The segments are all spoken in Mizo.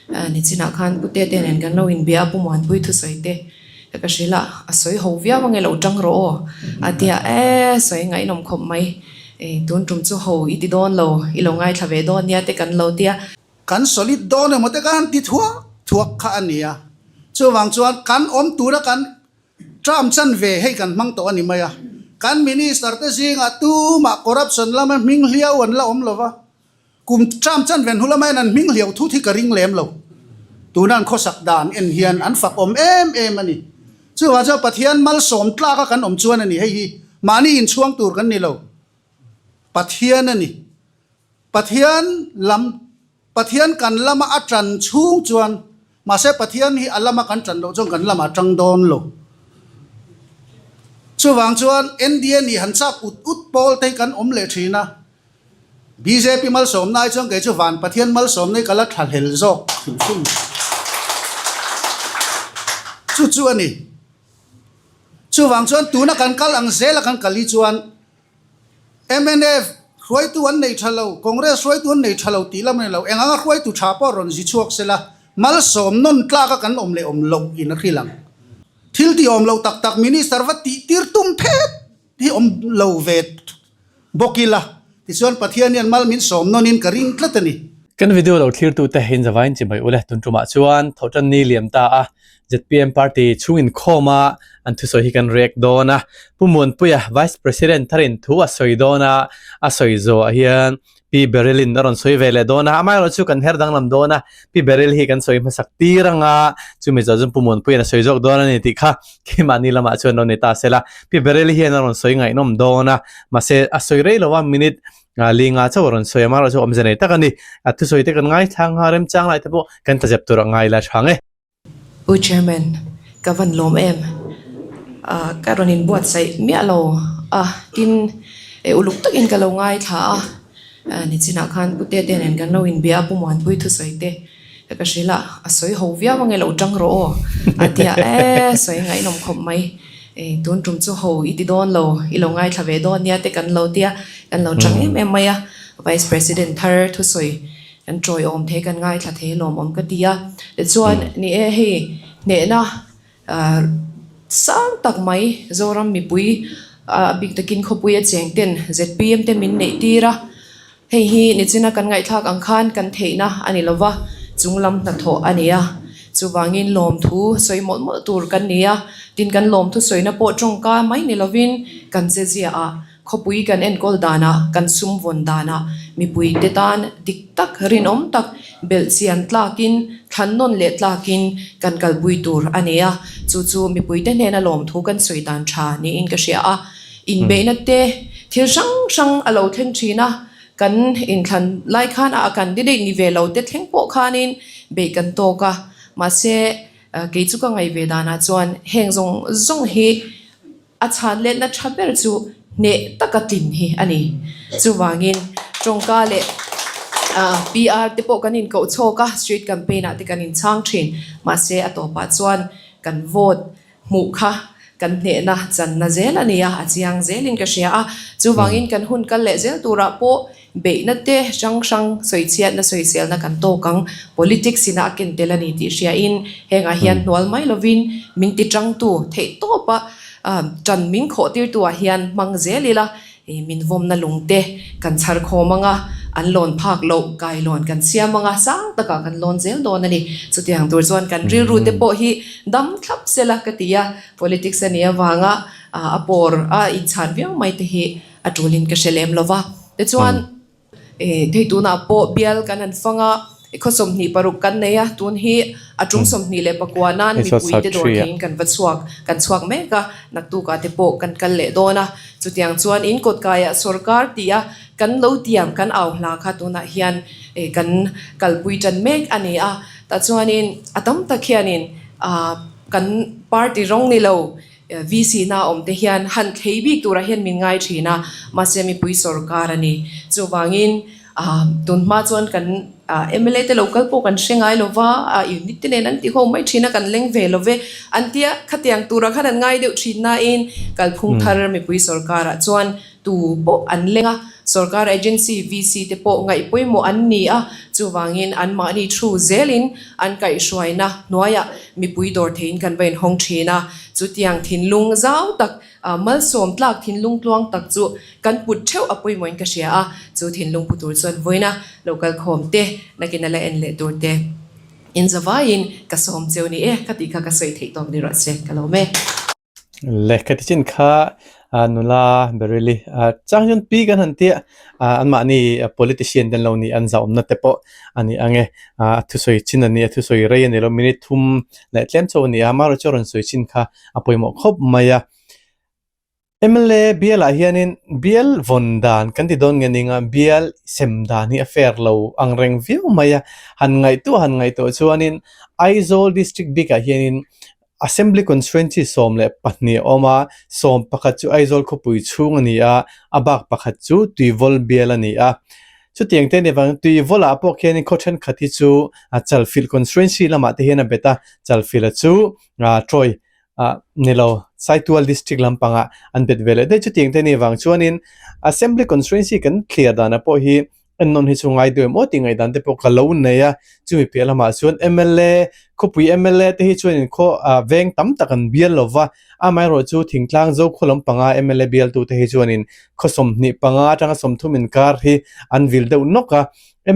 Nichinah khan Pu Tete nen kan lo inbia a, Pu Muanpui thusawi te ka hrilh a, a sawi ho viau ange lo tang rawh aw a ti a, e sawi ngaihnawm khawp mai, tun tum chu ho i ti dawn lo, i lo ngaithla ve dawn nia te kan lo ti a. Kan solid dawn emaw te khan ti thuak thuak kha a ni a, chuvang chuan kan awm tura kan term chanve hei kan hmang tawh a ni mai a, kan minister te zingah tumah corruption lama hming hliau an la awm lo va, Kum term chanve hnu lama hian an hming hliau thut hi ka ring lem lo. Tuna an khawsak dan en hian an fak awm em em a ni. Chuvang chuan Pathian malsawm tlaka kan awm chuan a ni. Hei hi mahni inchhuang tur kan ni lo. Pathian a ni. Pathian lam Pathian kan lama a tan chhung chuan mahse Pathian hi a lama kan tan loh chuan kan lamah a tang dawn lo. Chuvang chuan NDA nih han chak ut ut pawl te hi kan awm leh thin a. Bjp malsawmna ai chuan kei chu van Pathian malsawmna hi ka la tha hlel zawk hrim hrim. Chu chu a ni. Chuvang chuan tuna kan kal ang zela kan kal hi chuan mnf hruaitu an nei tha lo, Congress hruaitu an nei tha lo tih lam a ni lo. Eng anga hruaitu tha pawh rawn zi chhuak sela malsawm nawn tlaka kan awm leh awm loh in a hrilh ang. Thil tih awm loh tak tak Minister va tih tir tum phet hi awm lo ve Bawk ila, tichuan Pathian hian mal min sawm nawnin ka ring tlat a ni. Kan video lo thlirtute in zavain chi mai ule tun tumah chuan Thawhtan ni liam ta a zpm party chhung inkhawm a an thusawi hi kan rek dawn a. Pu Muanpuia Vice President tharin thu a sawi dawn a, a sawi zawh ah hian Pi Beryl-in a rawn sawi ve leh dawn a, amaherawh chu kan her danglam dawn a, Pi Beryl hi kan sawi hmasak tir anga chumi zawh chuan Pu Muanpuia'n a sawi zawk dawn a ni tih kha keimahni lamah chuan lo ni ta sela. Pi Beryl hian a rawn sawi ngaihnawm dawn a, mahse a sawi rei lo a, minute linga chauh a rawn sawi a, amaherawh chu awmze nei tak a ni. A thusawi te kan ngaithla ang a, remchang lai te pawh kan tlazep tur a ngai la tha nge. Pu Chairman, ka van lawm em? Ah, ka rawn inbuatsaih miah lo a, tin eh uluk takin ka lo ngaithla a, ah nichinah khan Pu Tete nen kan lo inbia a, Pu Muanpui thusawi te ka hrilh a, a sawi ho viau ange lo tang rawh aw a ti a, e sawi ngaihnawm khawp mai, eh tun tum chu ho i ti dawn lo, i lo ngaithla ve dawn nia te kan lo ti a, kan lo tang em em mai a, Vice President thar thusawi Kan tawiawm thei, kan ngaithla thei lawmawm ka ti a. Tichuan, ni e, hei hnehna sang tak mai Zoram mipui a bik takin khawpui a cheng ten zpm te min neih tir a. Hei hi nichina kan ngaihthlak ang khan kan theihna a ni lova, chunglam hnathawh a ni a. Chuvangin lawmthu sawi mawlh mawlh tur kan ni a. Tin, kan lawmthu sawina pawh tawngka mai ni lovin kan che ziaah Khawpui kan enkawl danah, kan sum vawn danah mipuite tan dik tak, rinawm tak, belhchian tlakin, thlan nawn leh tlakin kan kalpui tur a ni a. Chu chu mipuite hnena lawmthu kan sawi dan tha niin ka hria a. Inbeihna te thil hrang hrang a lo thleng thin a, kan inthlan lai khan a candidate ni ve lo te thleng pawh khanin beih kan tawk a. Mahse, kei chu ka ngaih ve danah chuan heng zawng zawng hi A chhan letna tha ber chu hneh taka tlin hi a ni. Chuvangin tawngka leh PR te pawh kan inkoh chhawk a, street campaign ah te kan inchhang thin. Mahse a tawpah chuan kan vote hmuh kha kan hnehna channa zel a ni a, a chiang zelin ka hria a. Chuvangin kan hun kal leh zel turah pawh Beihna te hrang hrang sawichhiatna sawiselna kan tawk ang. Politics ina a ken tel a ni tih hriain hengah hian hnual mai lovin min ti tangtu theih tawpa tan min khawh tirtuah hian hmang zel ila min vawmna lung te kan chhar khawm anga an lawn phak loh kailawn kan siam anga sang takah kan lawn zel dawn a ni. Chutiang tur chuan kan rilru te pawh hi dam thlap sela ka ti a, politics a nih avanga a pawr a inchhan viau mai te hi A tulin ka hre lem lo va. Tichuan, hei tunah pawh bial kan han fang a, khaw 26 kan nei a, tun hi a tum 29 nan mipuite dawr theiin kan va chhuak, kan chhuak mek a, naktukah te pawh kan kal leh dawn a. Chutiang chuan in kawtkaiah sorkar tia kan lo tiam, kan au hla kha tunah hian kan kalpui tan mek a ni a. Tah chuanin a tam tak hianin kan party rawng ni lo, VC na awm te hian han thlei bik turah hian min ngai thin a, mahse mipui sorkar a ni. Chuvangin tun hma chuan kan mla te lo kal pawh kan hre ngai lo va, unit te nen an ti ho mai thin a, kan leng ve lo ve an tia, khatiang turah khan an ngai deuh thin nain kalphung thar mipui sorkarah chuan. Tu pawh an leng a, sorkar agency VC te pawh ngaih pawimawh an ni a, chuvangin anmahni thu zelin an kaihhruaina hnuaiah mipui dawr theiin kan va inhawng thin a, chutiang thinlung zau tak, malsawm tlak thinlung tluang tak chu kan put theuh a pawimawhin ka hria a, chu thinlung pu tur chuan vawiina lo kal khawm te, nakin a la en leh tur te inzavaiin ka sawm cheu ni e, ka tih kha ka sawi theih tawk ni rawh se, ka lawm e. Lehkha ti chin kha nula Beryl-i chang hian pi kan han tia anmahni politician te an lo nih an zahawmna te pawh a ni ang e a thusawi chin a ni a thusawi rei a ni lo minute thum leh tlem chauh a ni a amaherawhchu a rawn sawi chin kha a pawimawh khawp mai a mla bial ah hianin bial vawn dan kan ti dawn nge ning a bial sem dan hi a fair lo ang reng viau mai a han ngaihtuah han ngaihtuah chuanin Aizawl district bik ah hianin Assembly Constituency 12 a awm a, 11 chu Aizawl khawpui chhung a ni a, a bak pakhat chu Tuivawl bial a ni a. Chutiang te ni vang Tuivawlah pawh khianin khaw thenkhat hi chu Chalfilh Constituency lamah te hian a bet a, Chalfilh-a chu Troy ni lo Saitual District lampangah an bet ve leh daih. Chutiang te ni vang chuanin Assembly Constituency kan thlir danah pawh hi Ennawn hi chu ngai deuh em aw tih ngaihdan te pawh ka lo nei a, chumi piah lamah chuan mla khawpui mla te hi chuan in khaw ah veng tam tak an bial lo va, amaherawh chu thingtlang Zokhaw lampanga mla bialtu te hi chuanin khaw 25 atanga 30 inkar hi an vil deuh nawk a,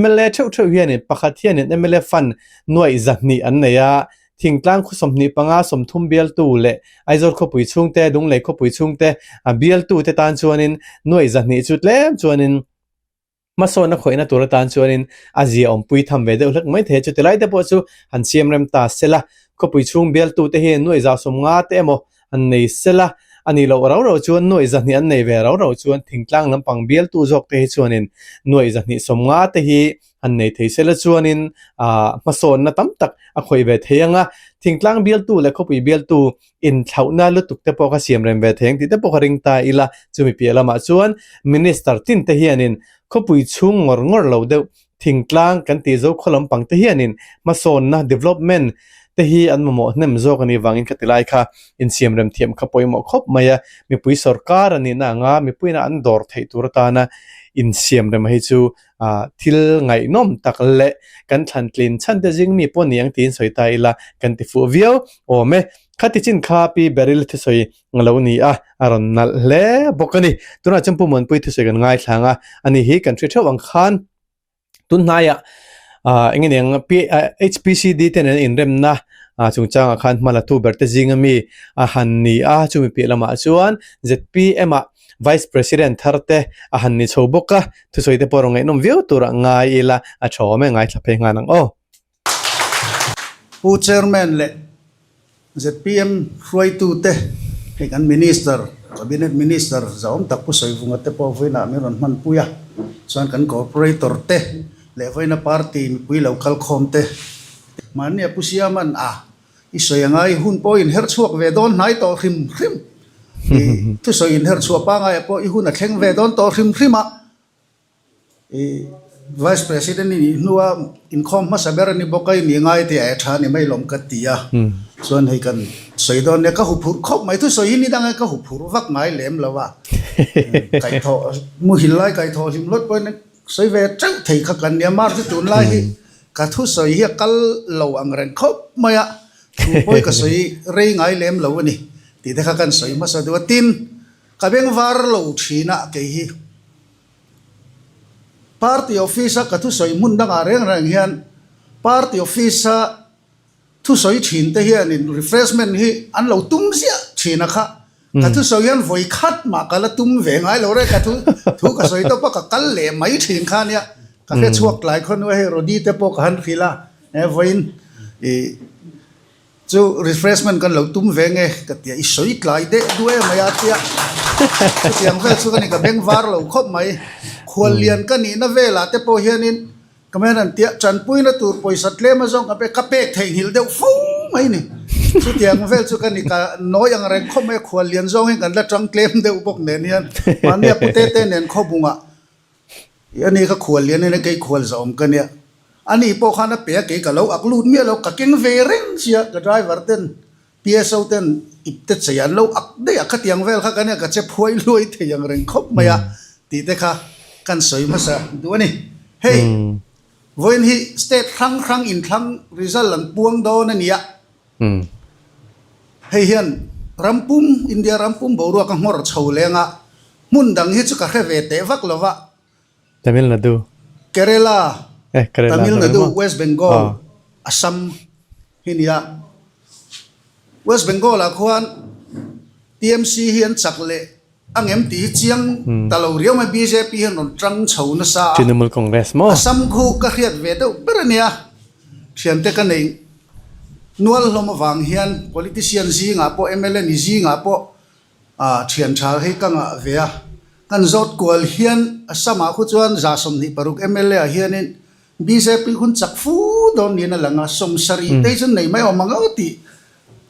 mla theuh theuh hianin pakhat hianin mla fund nuaih 200 an nei a, thingtlang khaw 25 30 bialtu leh Aizawl khawpui chhungte Lunglei khawpui chhungte bialtu te tan chuanin nuaih 200 chu tlem chuanin. Hmasawnna khawihna tur atan chuanin a zia awmpui tham ve deuh hlek mai thei a, chuti lai te pawh chu han siam rem ta sela, khawpui chhung bialtute hian nuaih zau 50 te emaw an nei sela, a nih loh rau rau chuan nuaih 200 an nei ve rau rau chuan thingtlang lampang bialtu zawk te hi chuanin nuaih 250 te hi han nei thei sela chuanin aah hmasawnna tam tak a khawih ve thei ang a, thingtlang bialtu leh khawpui bialtu inthlauhna lutuk te pawh kha siam rem ve thei ang tih te pawh kha ring ta ila, chumi piah lamah chuan Minister tin te hianin khawpui chhung ngawr ngawr lo deuh thingtlang kan tih zo khaw lampang te hianin hmasawnna, development, te hi an mamawh hnem zawk a nih vangin khati lai kha insiam rem thiam kha pawimawh khawp mai a, mipui sawrkar a nihna anga mipuiin an dawr theih tur atana insiam rem hi chu thil ngaihnawm tak leh kan thlan tlin chhan te zing mi pawh ni ang tiin sawi ta ila kan ti fuh viau awm e. Khati chin kha Pi Beryl thusawi lo ni a, a rawn nalh hle bawk a ni. Tunah chuan Pu Muanpui thusawi kan ngaithlang a, ani hi kan hre theuh ang khan tun hnaiah eng nge ni ang HPCD te nen inremna chungchangah khan hma la tu ber te zinga mi a han ni a, chumi piah lamah chuan ZPM ah Vice President thar te a han ni chho bawk a, thusawi te pawh rawn ngaihnawm viau tur ah ngai ila a tha awm e, ngaithla phei nghal ang aw. Pu Chairman leh zpm hruaitute hei kan Minister, Cabinet Minister zahawm tak Pu Sawivunga te pawh vawiinah min rawn hmanpui a, chuan kan Corporator te leh vawiina party mipui lo kalkhawm te mahnia Pu Siama'n a I sawi anga i hun pawh inherh chhuak ve dawn hnai tawh hrim hrim. I thusawi inherh chhuah pangaiah pawh i hun a thleng ve dawn tawh hrim hrim a. I Vice President i nih hnua inkhawm hmasa ber a ni bawk a, i nih ngai tih a tha a ni mai lawm ka ti a. Chuan hei kan sawi dawn nia, ka huphurh khawp mai. Thusawi hi ni danga ka huphurh vak ngai lem lo a. Kaihthawh, muhil lai kaihthawh hlim hlawt pawhin Sawi ve teuh thei kha kan nia, mar chu tunlai hi ka thusawi hi a kal lo ang reng khawp mai a, thu pawi ka sawi rei ngai lem lo a ni tih te kha kan sawi hmasa duh a, tin ka beng var lo thin a kei hi party office a ka thusawi hmun dangah reng reng hian party office a Thusawi thin te hianin refreshment hi an lo tum ziah thin a kha. Ka thusawi hian vawi khat mah ka la tum ve ngai lo reng ka thu thu ka sawi tawp a ka kal leh mai thin kha nia. Ka hre chhuak tlai khaw hnuai hei Rody te pawh ka han hrilh a he vawiin i chu refreshment kan lo tum ve nge ka tia i sawi tlai deh duh em mai a tia. Chutiang vel chu ka ni ka beng var lo khawp mai. Khuallian ka nihna velah te pawh hianin Ka men an tia, tanpuina tur pawisa tlem azawng ka pek, ka pek theihnghilh deuh fo mai ni. Chutiang vel chu ka ni, ka nawi ang reng khawp mai a, khual lian zawng hian kan la tang tlem deuh bawk nen hian mahnia pute te nen khawbungah i ani ka khual lian ania kei khual zahawm ka nia. Ani pawh khan a pe a, kei ka lo ak lut miah lo, ka keng ve reng sia ka driver ten. PSO ten ipte chei an lo ak daih a, khatiang vel kha kan ka che phuai luai thei ang reng khawp mai a tih te kha kan sawi hmasa duh a ni. Hei vawiin hi state hrang hrang inthlang result an puang dawn a ni a. Hei hian ram pum, India ram pum boruak a nghawr chho leng a, hmun dang hi chu ka hre ve teh vak lo va. Tamil Nadu. Kerala, Eh, Kerala Tamil Nadu Nadu, maw? West Bengal, Ah. Assam hi nia. West Bengal ah khuan TMC hi an chak leh angem tih hi chiang ta lo riau mai bjp hian rawn tang chho nasa a. Trinamool Congress maw? Assam khu ka hriat ve deuh ber a nia. Thiante ka nei nual hlawm avang hian politician zingah pawh mla ni zingah pawh A thian tha hi ka ngah ve a, kan zawt kual hian Assam ah khu chuan 26 mla ah hianin bjp hun chak fu dawn niin a lang a, 70 te hi chuan nei mai awm ang aw tih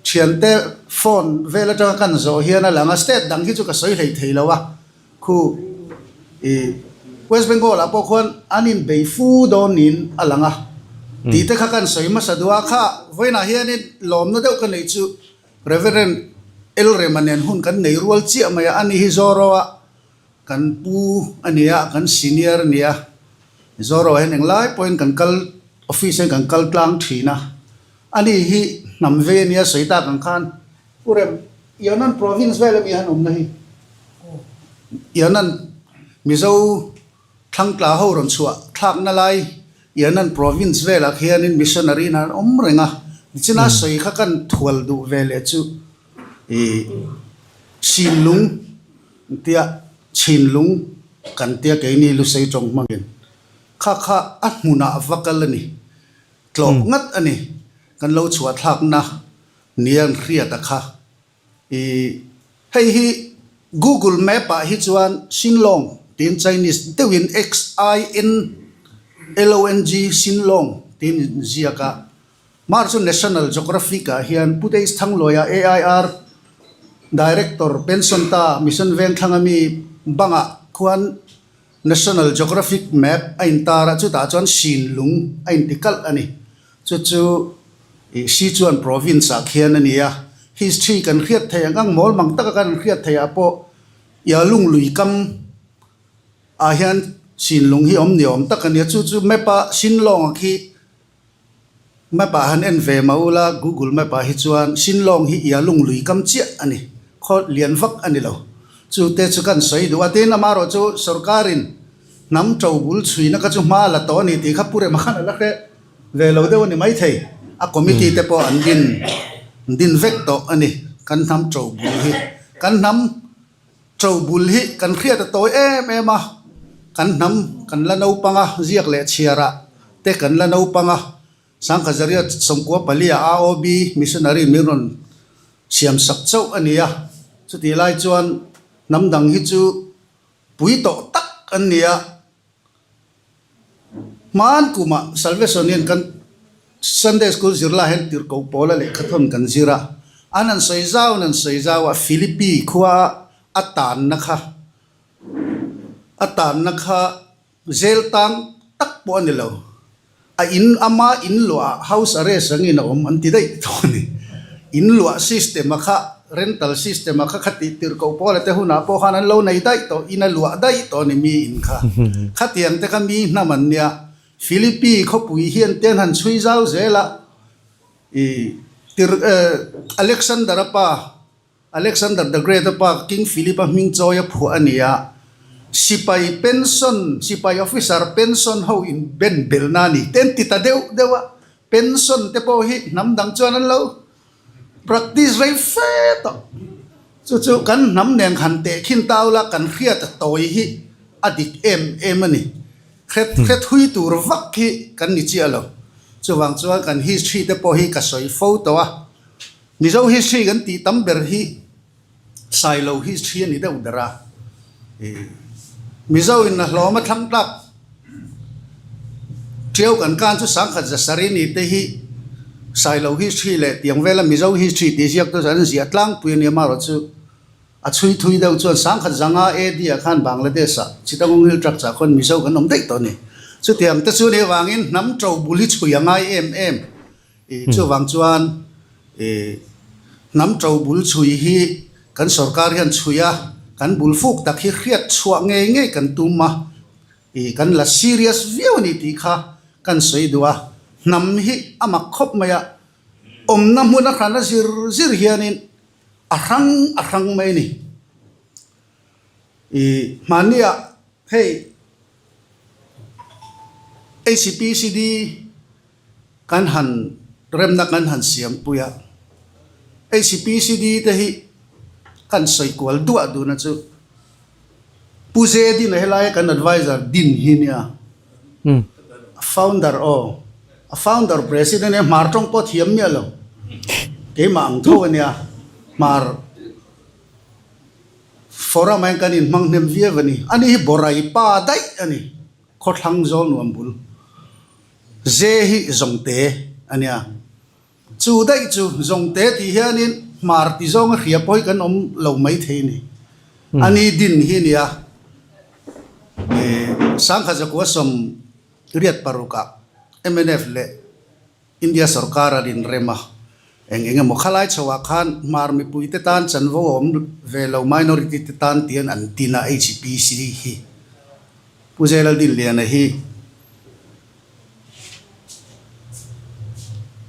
thiante phone vel atanga kan zawh hian a lang a, state dang hi chu ka sawi hlei thei lo a, khu i West Bengal ah pawh khuan an inbei fu dawn niin a lang a tih te kha kan sawi hmasa duh a, kha vawiinah hianin lawmna deuh ka neih chu Reverend Elrema nen hun kan nei rual chiah mai a, ani hi Zoro-a kan pu a ni a, kan senior a ni a. Zoro-ah hian englai pawhin kan kal, office hian kan kal tlang thin a. Ani hi hnam vei a nia sawi tak ang khan Pu Rem, Yunnan province vel ami han awmna hi? Yunnan Mizo Thlangtla ho rawn chhuah thlakna lai Yunnan province velah khianin missionary in an awm reng a, nichina sawi kha kan thual duh ve leh chu ih Chinlung tia Chinlung kan tia keini Lusei tawng hmangin kha kha a hmunah va kal a ni, tlawh ngat a ni, kan lo chhuah thlakna nia an hriat a kha. I hei hi Google Map ah hi chuan Xinlong tiin Chinese deuhin XINLONG Xinlong tiin in ziak a. Mar chu National Geographic ah hian Pu Days Thangluaia AIR Director pension ta Mission Vengthlang ami bangah khuan National Geographic map a intar a, chutah chuan Xinlung a inti kalh a ni. Chu chu ih Sichuan province ah khian a ni a. History kan hriat thei ang ang mawl mang taka kan hriat theih ah pawh Yalung lui kam ah hian Xinlung hi awm ni awm tak a ni a. Chu chu map a Xinlong ah khi Map ah han en ve mah ula, Google Map ah hi chuan Xinlong hi Yalung lui kam chiah a ni, khaw lian vak a ni lo. Chu te chu kan sawi duh a, tin amarawh chu sorkarin hnam to bul chhuina kha chu hma a la tawh a ni tih kha Pu Rema khan a la hre ve lo deuh a ni maithei. A committee te pawh an din an din vek tawh a ni, kan hnam to bul hi. Kan hnam To bul hi kan hriat a tawi em em a, kan hnam kan la naupang a, ziak leh chhiar ah te kan la naupang a, Sangkhazaria 94 ah AOB missionary min rawn siam sak chauh a ni a, chutih lai chuan hnam dang hi chu pui tawh tak an ni a. Hmaan kumah Salvation hian kan Sunday School zirlai hian tirhkoh pawla lehkhathawn kan zir a, an han sawi zau an han sawi zau a, Philippi khua a tanna kha a tanna kha zel tang tak pawh a ni lo. A in ama in luah ah house arrest angin a awm an ti daih tawh a ni. In luah system a kha rental system a kha kha tih tir koh pawl a te hunah pawh khan an lo nei daih tawh, in a luah daih tawh a ni mi in kha. Khatiang te kha mi hnam an nia. Philippi khawpui hian te an han chhui zau zel a, i tir Alexander a pa Alexander the Great a pa King Philip a hming chawi a phuah a ni a, sipai pension, sipai officer pension ho in ben belna a ni te an ti ta deuh deuh a, pension te pawh hi hnam dang chuan an lo practice rei fe tawh. Chu chu kan hnam nen han tehkhin tau la kan hriat a tawi hi a dik em em a ni. Hret hret hui tur vak hi kan ni chiah lo. Chuvang chuan kan history te pawh hi ka sawi fo tawh a. Mizo history kan tih tam ber hi Sailo history a ni deuh ber a. Mizo in a hlawm a thlang tlak Tiau kan kan chu 1070 ni te hi Sailo history leh tiang vela Mizo history tih ziak te chu an ziah tlangpui a ni amarawh chu a chhui thui deuh chuan 1005 AD ah khan Bangladesh ah Chittagong Hill Tracts ah khuan Mizo kan awm daih tawh a ni. Chutiang te chu nih avangin hnam to bul hi chhui a ngai em em. I chuvang chuan i Hnam to bul chhui hi kan sorkar hian chhui a, kan bul fuk tak hi hriat chhuah ngei ngei kan tum a, ih kan la serious viau a ni tih kha kan sawi duh a. Hnam hi a mak khawp mai a, awmna hmun a hran a zir zir hianin a hrang a hrang mai a ni. Ih hmanniah hei HPCD kan han remna kan han siam pui a, HPCD te hi kan sawi kual duah duhna chu Pu Zedin a helaia kan adviser din hi nia, a founder aw, a founder president nia hmar tawng pawh thiam miah lo, keimah ang tho a nia, hmar forum ah hian kan inhmang hnem viau a ni, ani hi Borai pa daih a ni. Khawthlang zawl nuam bul ze hi zawngte a nia. Chu daih chu zawngte tih hianin hmar ti zawnga hria pawh hi kan awm lo mai thei a ni. A ni din hi a nia. Sangkhat zakua sawm riat parukah mnf leh India sorkar a rinrem a, eng eng emaw khalai chhoah khan Hmar mipuite tan chanvo a awm ve lo minority te tan tian an tin a HPC hi. Pu Zelaldinliana hi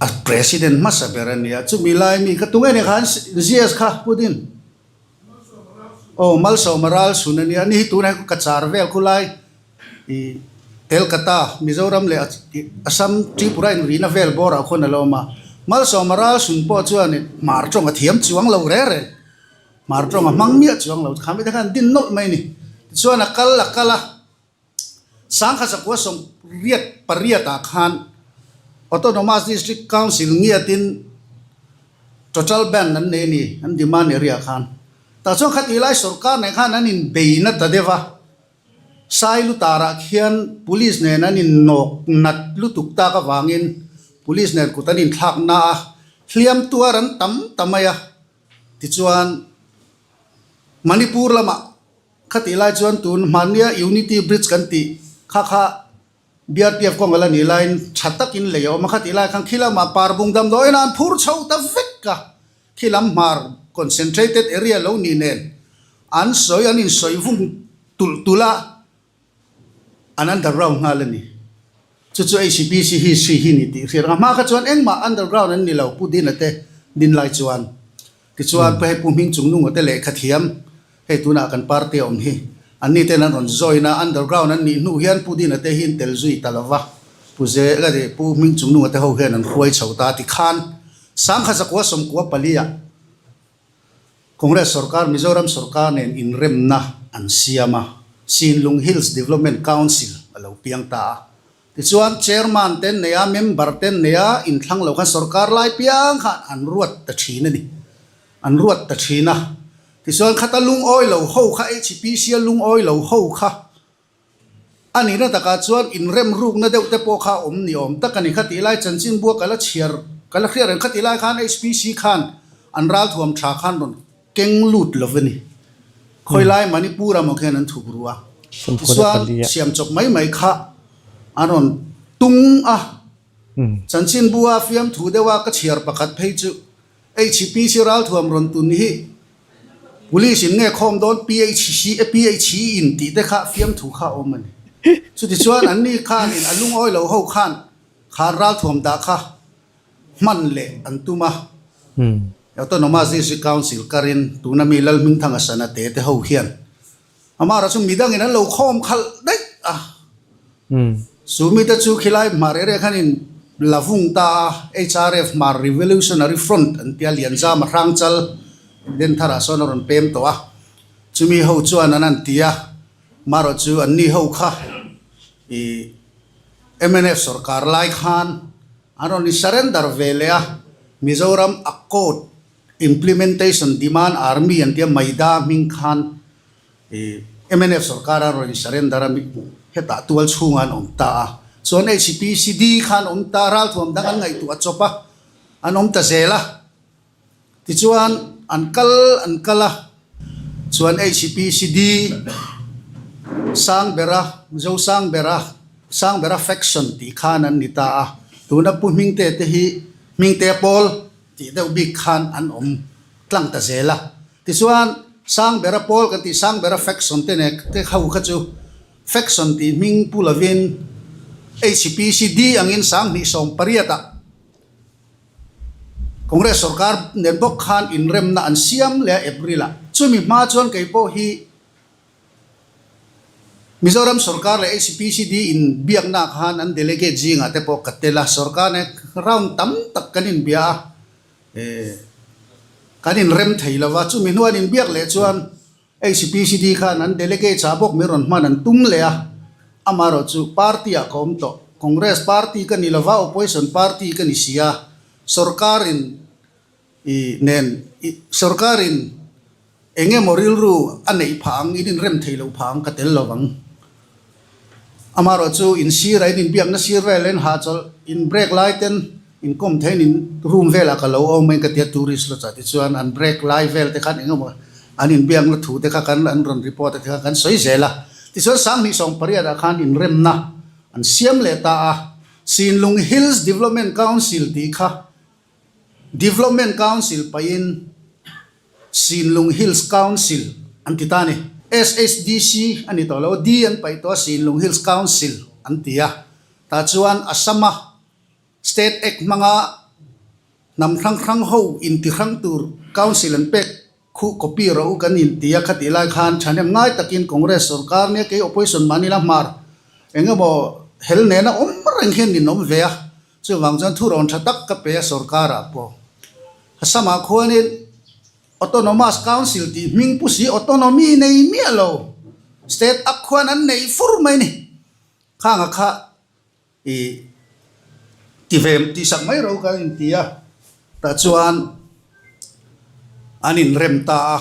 a president hmasa ber a nia, chumi lai mi kha tunge nia khan GS kha Pu Din? Aw Malsawma Ralchhun a nia, ani hi tunah hian ka char vel khulai Ih Telkata, Mizoram leh Assam, Tripura inrihna vel bawrah khawn a lo awm a. Malsawma Ralsun pawh chuan Hmar tawng a thiam chuang lo reng reng. Hmar tawng a hmang miah chuang lo. Khami te khan an din nawlh mai a ni. Tichuan a kal a kal a, Sangkhat zakua sawmriat pariatah khan Autonomous District Council ngiatin Total ban an nei a ni, an demand area khan. Tah chuan khatih lai sorkar nen khan an inbeina ta deuh a. Sailutarah khian Police nen an innawk nat lutuk tak avangin Police nen kut an inthlak na a, hliam tuar an tam ta mai a. Tichuan, Manipur lamah khatih lai chuan tun hmannia Unity Bridge kan tih kha kha BRPF kawng a la nih laiin tha takin lei a awm a, khatih lai khan khi lamah Parbung damdawiin an phur chho ta vek a. Khi lam hmar concentrated area lo nih nen an sawi an insawi vung tulh tulh a, an underground nghal a ni. Chu chu HPC history hi ni tih hriat ang. A hma kha chuan engmah underground an ni lo Pu Dina te din lai chuan. Tichuan hei Pu Hming Chungnunga te lehkha thiam hei tunah kan party a awm hi anni ten an rawn join a, underground an nih hnu hian Pu Dina te hi an tel zui ta lo va, Pu Ze Pu Hming Chungnunga te ho hian an hruai chho ta tikhan Sangkhat zakua sawmkua paliah Congress sorkar Mizoram sorkar nen inremna an siam a, Sinlung Hills Development Council a lo piang ta a. Tichuan Chairman te an nei a, member te an nei a, inthlang lo khan sorkar lai piang khan an ruat ta thin a ni. An ruat ta thin a. Tichuan khata lungawi lo ho kha HPC a lungawi lo ho kha A nihna takah chuan inrem rukna deuh te pawh kha a awm ni awm tak a ni. Khatih lai chanchinbua ka la chhiar, ka la hriat reng. Khatih lai khan HPC khan an ralthuam tha khan rawn keng lut lo a ni. Khawi lai Manipur ah maw khian an thup ru a. Tichuan siam chawp mai mai kha an rawn tung a. Chanchinbua fiamthu deuha ka chhiar pakhat phei chu HPC ralthuam rawn tun hi Police in nge khawm dawn PHC e PHE in tih te kha fiamthu kha a awm a ni. Chutichuan an ni khanin a lungawi lo ho khan khan ralthuam dah kha hman leh an tum a. Autonomous District Council karin tuna mi Lalhmingthanga sana te te ho hian Amara chu midangin an lo khawm khalh daih a. Chu mite chu khilai hmar area khanin la vung ta a, HRF Hmar Revolutionary Front an tia Lianzama Hrangchal Dentharah sawn a rawn pem tawh a. Chumi ho chuan an an ti a, marawh chu anni ho kha ih mnf sorkar lai khan an rawn in surrender ve leh a, Mizoram Accord Implementation Demand Army an tia Maida hming khan mnf sorkar a rawn in surrender a hetah tual chhungah an awm ta a. Chuan HPCD khan awm ta ralthuam dang an ngaihtuah chawp a, an awm ta zel a. Tichuan an kal an kal a, chuan HPCD Sangbera, Zosangbera, Sangbera faction tih khan an ni ta a. Tuna Pu Hmingte te hi Hmingte pawl. Tih deuh bik khan an awm. tlang ta zel a. Tichuan, Sangbera pawl kan tih Sangbera faction te nek te ho kha chu faction tih hming pu lovin HPCD angin 2018 ah Congress sorkar nen bawk khan inremna an siam leh a April ah. Chumi hma chuan kei pawh hi Mizoram sorkar leh HPCD in biakna khan an delegate zingah te pawh ka tel a, sorkar nen round tam tak kan inbia a, kan inrem thei lo va, chumi hnuan inbiak leh chuan HPCD khan an delegates ah bawk min rawn hman an tum leh a, amaherawhchu party ah ka awm tawh, Congress party ka ni lo va, opposition party ka ni si a, sorkar in i nen i sorkar in eng emaw rilru a neih phah ang, in inrem thei lo phah ang ka tel lo vang. Amaherawhchu in sir a in inbiakna sir vel in hahchawlh in break lai ten inkawm theiin in room velah ka lo awm mai ka tia tourist lawchah tichuan an break lai vel te khan eng emaw an inbiakna thu te kha kan an rawn report a te kha kan sawi zel a. Tichuan 2018 ah khan inremna an siam leh ta a, Sinlung Hills Development Council tih kha Development Council pahin Sinlung Hills Council an ti ta a ni. SHDC a ni tawh lo, D an paih tawh a, Sinlung Hills Council an ti a. Tah chuan Assam-a State Act hmanga hnam hrang hrang ho inti hrang tur Council an pek khuh copy rawh u kan inti a, khatih lai khan thahnem ngai takin Congress sorkar nia kei opposition mahni la hmar eng emaw hel nena awm reng hian ninawm ve a. Chuvang chuan thurawn tha tak ka pe a sorkarah pawh. Assam-ah khuanin Autonomous Council tih hming pu si autonomy nei miah lo state ak khuan an nei fur mai ni. Khanga kha i ti ve tih sak mai ro ka inti a, tah chuan an inrem ta a.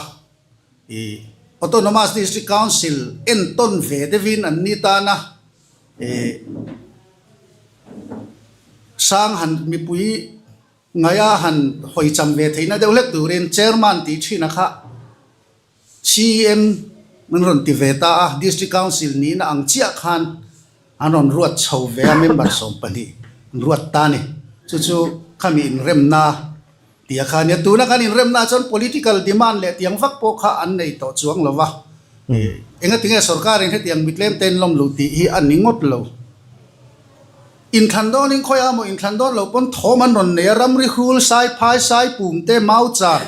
I Autonomous District Council entawn ve deuhin an ni tan a. Sang han mipui ngaia han hawi cham ve theihna deuh hlek turin Chairman tih thina kha CEM an rawn ti ve ta a, District Council nihna ang chiah khan an rawn ruat chho ve a, member 12 an ruat ta a ni. Chu chu khami inremna Tia kha nia, tuna kan inremna chuan political demand leh tiang vak pawh kha an nei tawh chuang lo va. Engatinge sorkarin hetiang mitlem te in lawm luh tih hi a ni ngawt lo. Inthlan dawnin khawi a maw inthlan dawn lo pawn thawm an rawn nei a, ramri hrul, saiphai, saipum te, mauchar,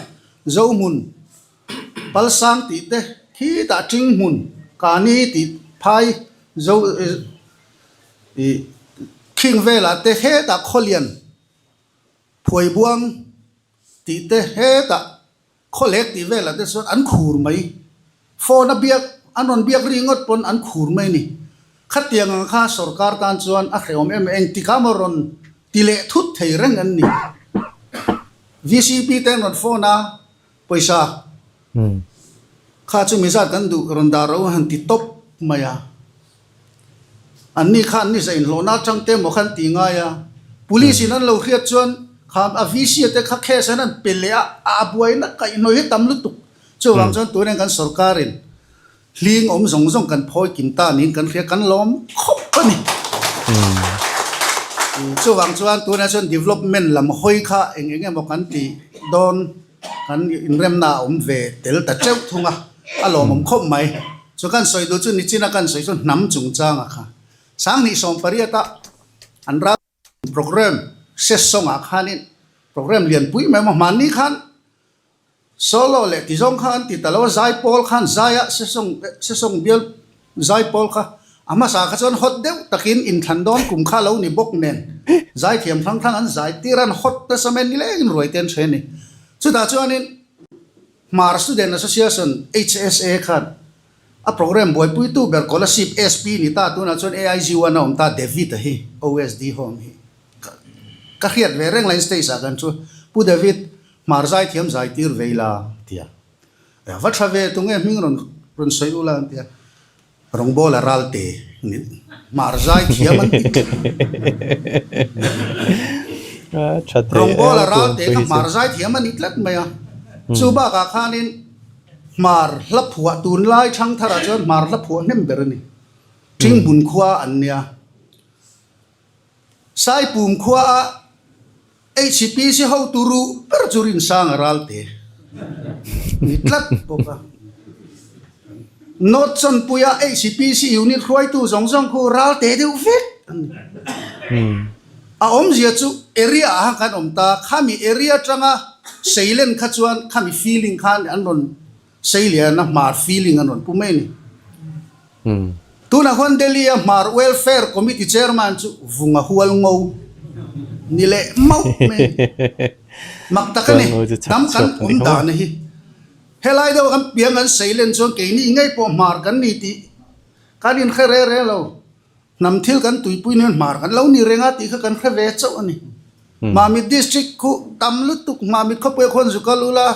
zohmun, palsang tih te, khitah tinghmun, kani tih phai, zo ih khing velah te hetah khawlian, Phuaibuang tih te hetah khawlek tih velah te chuan an khur mai. Phone a biak, an rawn biak ri ngawt pawn an khur mai a ni. Khatiang ang kha sorkar tan chuan a hrehawm em em, engtikah maw rawn ti leh thut thei reng an ni. VCP te an rawn phone a, pawisa Kha chu mizat kan duh rawn dah ro han ti tawp mai a. An ni kha an ni zain hlawhna atang te emaw khan ti ngai a. Police in an lo hriat chuan kha a VC a te kha case an han pe leh a, a buaina kaihhnawih hi tam lutuk. Chuvang chuan tunah kan sorkar in hling awm zawng zawng kan phawi kim ta niin kan hria kan lawm khawp a ni. Chuvang chuan tunah chuan development lam hawi kha eng eng emaw kan ti dawn. Kan inremna a awm ve tel ta teuh thung a, a lawmawm khawp mai. Chu kan sawi duh chu nichina kan sawi chu hnam chungchanga kha. 2018 a an ral programme session-ah khanin programme lianpui mai awm a, hmanni khan solo leh tizawng kha an ti ta lo a, zaipawl khan zaia session session bial Zaipawl kha a hmasa kha chuan hot deuh takin inthlan dawn kum kha lo ni bawk nen zaithiam hrang hrang an zai tir an hot nasa mai nilengin ruai te an hre a ni. Chutah chuanin Hmar Student Association, HSA, khan a programme buaipuitu ber Kolasib SP ni ta tunah chuan AIG one a awm ta David-a hi OSD home hi ka hriat ve reng lain stage ah kan chu Pu David Hmar zaithiam zai tir ve ila tia. A va tha ve tunge hming rawn rawn sawi ula an ti a, rawngbawla ralte hmar zai thiam an ti. Rawngbawla ralte kha hmar zai thiam a ni tlat mai a, chu bakah khanin hmar hla phuah tunlai thangtharah chuan hmar hla phuah hnem ber a ni. Tinghmun khua an nia. Saipum khuaa HPC hotu ruh ber chu Rinsanga Ralte. Ni tlat bawk a. North Chawnpuia HCPC unit hruaitu zawng zawng khu ral teh deuh vek a ni. A awmzia chu area ah khan kan awm ta, khami area atanga seilen kha chuan khami feeling khan an rawn seilian a, hmar feeling an rawn pu mai a ni. Tunah khuan Delhi a Hmar Welfare Committee Chairman chu Vunga hual ngo ni leh mauh mai a ni. Mak tak a ni, hnam kan awm dan hi. Helai deuh kan piang kan seilen chuan keini ngei pawh hmar kan ni tih kan inhre re re lo. Hnam thil kan tuipui hnuin hmar kan lo ni reng a tih kha kan hre ve chauh a ni. Mamit District khu tam lutuk Mamit khawpuia khuan zu kal ula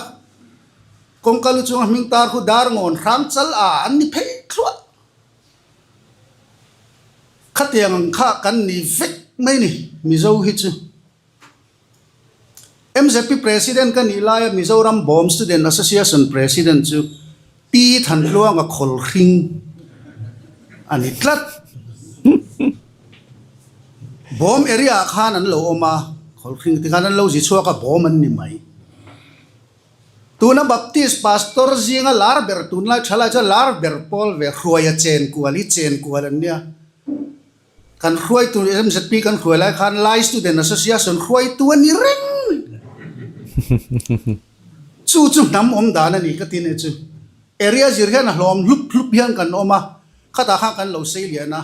kawngka lu chunga hming tar khu dar ngawn hrang chal a an ni phei thluah. Khatiang ang kha kan ni vek mai ni Mizo hi chu. Mzp President ka nih laia Mizoram Bawm Student Association President chu Pi Thantluanga Khawlhring a ni tlat. Bawm area ah khan an lo awm a, Khawlhring ti khan an lo zi chhuak a, bawm an ni mai. Tuna Baptist Pastor zinga lar ber tunlai thalai chuan lar ber pawl ve Hruaia Chenkual hi Chenkual an nia. Kan hruaitu MZP kan hruai lai khan Lai Student Association hruaitu a ni reng. Chu chu hnam awm dan a ni ka ti nih chu. Area zir hian a hlawm hlup hlup hian kan awm a, khatah khan kan lo sei lian a.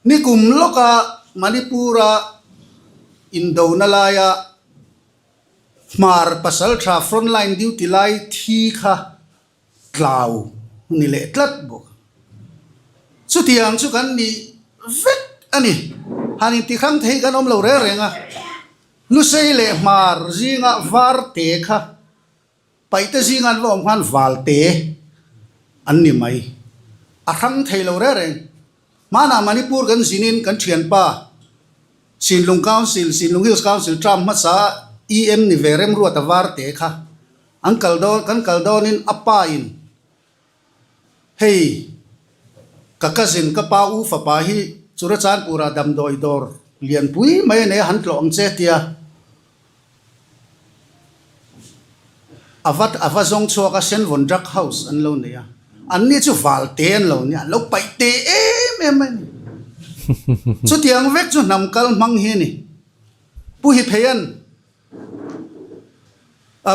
Nikum lawka Manipur-a indona laia Hmar Pasaltha Frontline duty lai thi kha Tlau ni leh tlat bawk. Chutiang chu kan nih vek a ni. Han intihrang thei kan awm lo reng reng a. Lusei leh Hmar zinga Varte kha Paihte zinga an va awm khan Valte an ni mai. A hrang thei lo reng reng. Hmanah Manipur kan zinin kan thianpa Sinlung Council, Sinlung Hills Council term hmasa EM ni ve Remruata Varte kha An kal dawn, kan kal dawnin a pa in, Hei, ka cousin, ka pa u fapa hi Churachandpur-ah damdawi dawr lianpui mai a nei a, han tlawh ang che tia a va a va zawng chhuak a, Senvawn Drug House an lo nei a, anni chu valte an lo nia, an lo paih te em em mai a ni. Chutiang vek chu hnam kal hmang hi a ni. Pu Hipheia'n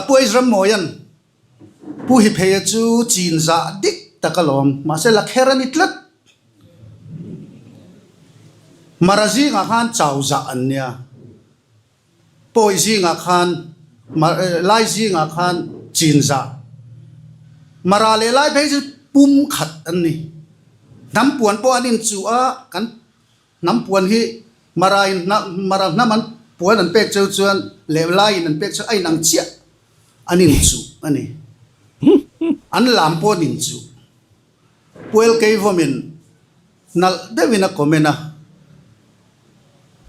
Pu Ezrammawia'n Pu Hipheia chu chin zah dik tak alawm, mahse la kher a ni tlat. Mara zingah khan chau zah an nia, Pawi zingah khan, Lai zingah khan chin zah. Mara leh Lai phei chu pum khat an ni. Hnam puan pawh an inchuh a, kan Hnam puan hi Mara in Mara hnam an puan an pek cheu chuan leh Lai in an pek cheu a inang chiah an inchuh a ni. An lam pawh an inchuh. Puel Keivawmin nalh deuhin a comment a,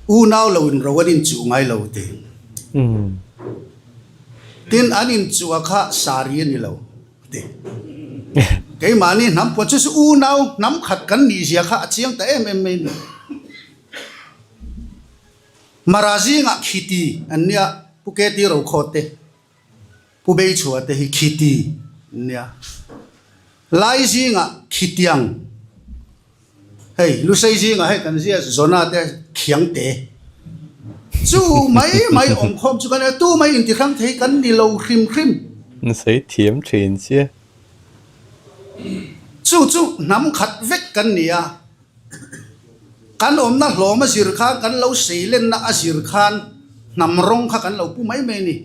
Unau lo in ro an inchuh ngai lo ti. Tin an inchuh a kha sari a ni lo. Ti. Keimahni hnam puan chu chu unau hnam khat kan nih zia kha a chiang ta em em mai a ni. Mara zingah khiti an nia, Pu Keti Rokhawt te, Pu Beichhua te hi khiti an nia. Lai zingah khitiang. Hei Lusei zingah hei kan zia Zona te khiang te chu mai mai awm khawm chu kan tu mai intihrang thei kan ni lo hrim hrim. Lusei thiam thin sia. Chu chu hnam khat vek kan ni a, kan awmna hlawm a zir khan kan lo seilenna a zir khan hnam rawng kha kan lo pu mai mai a ni.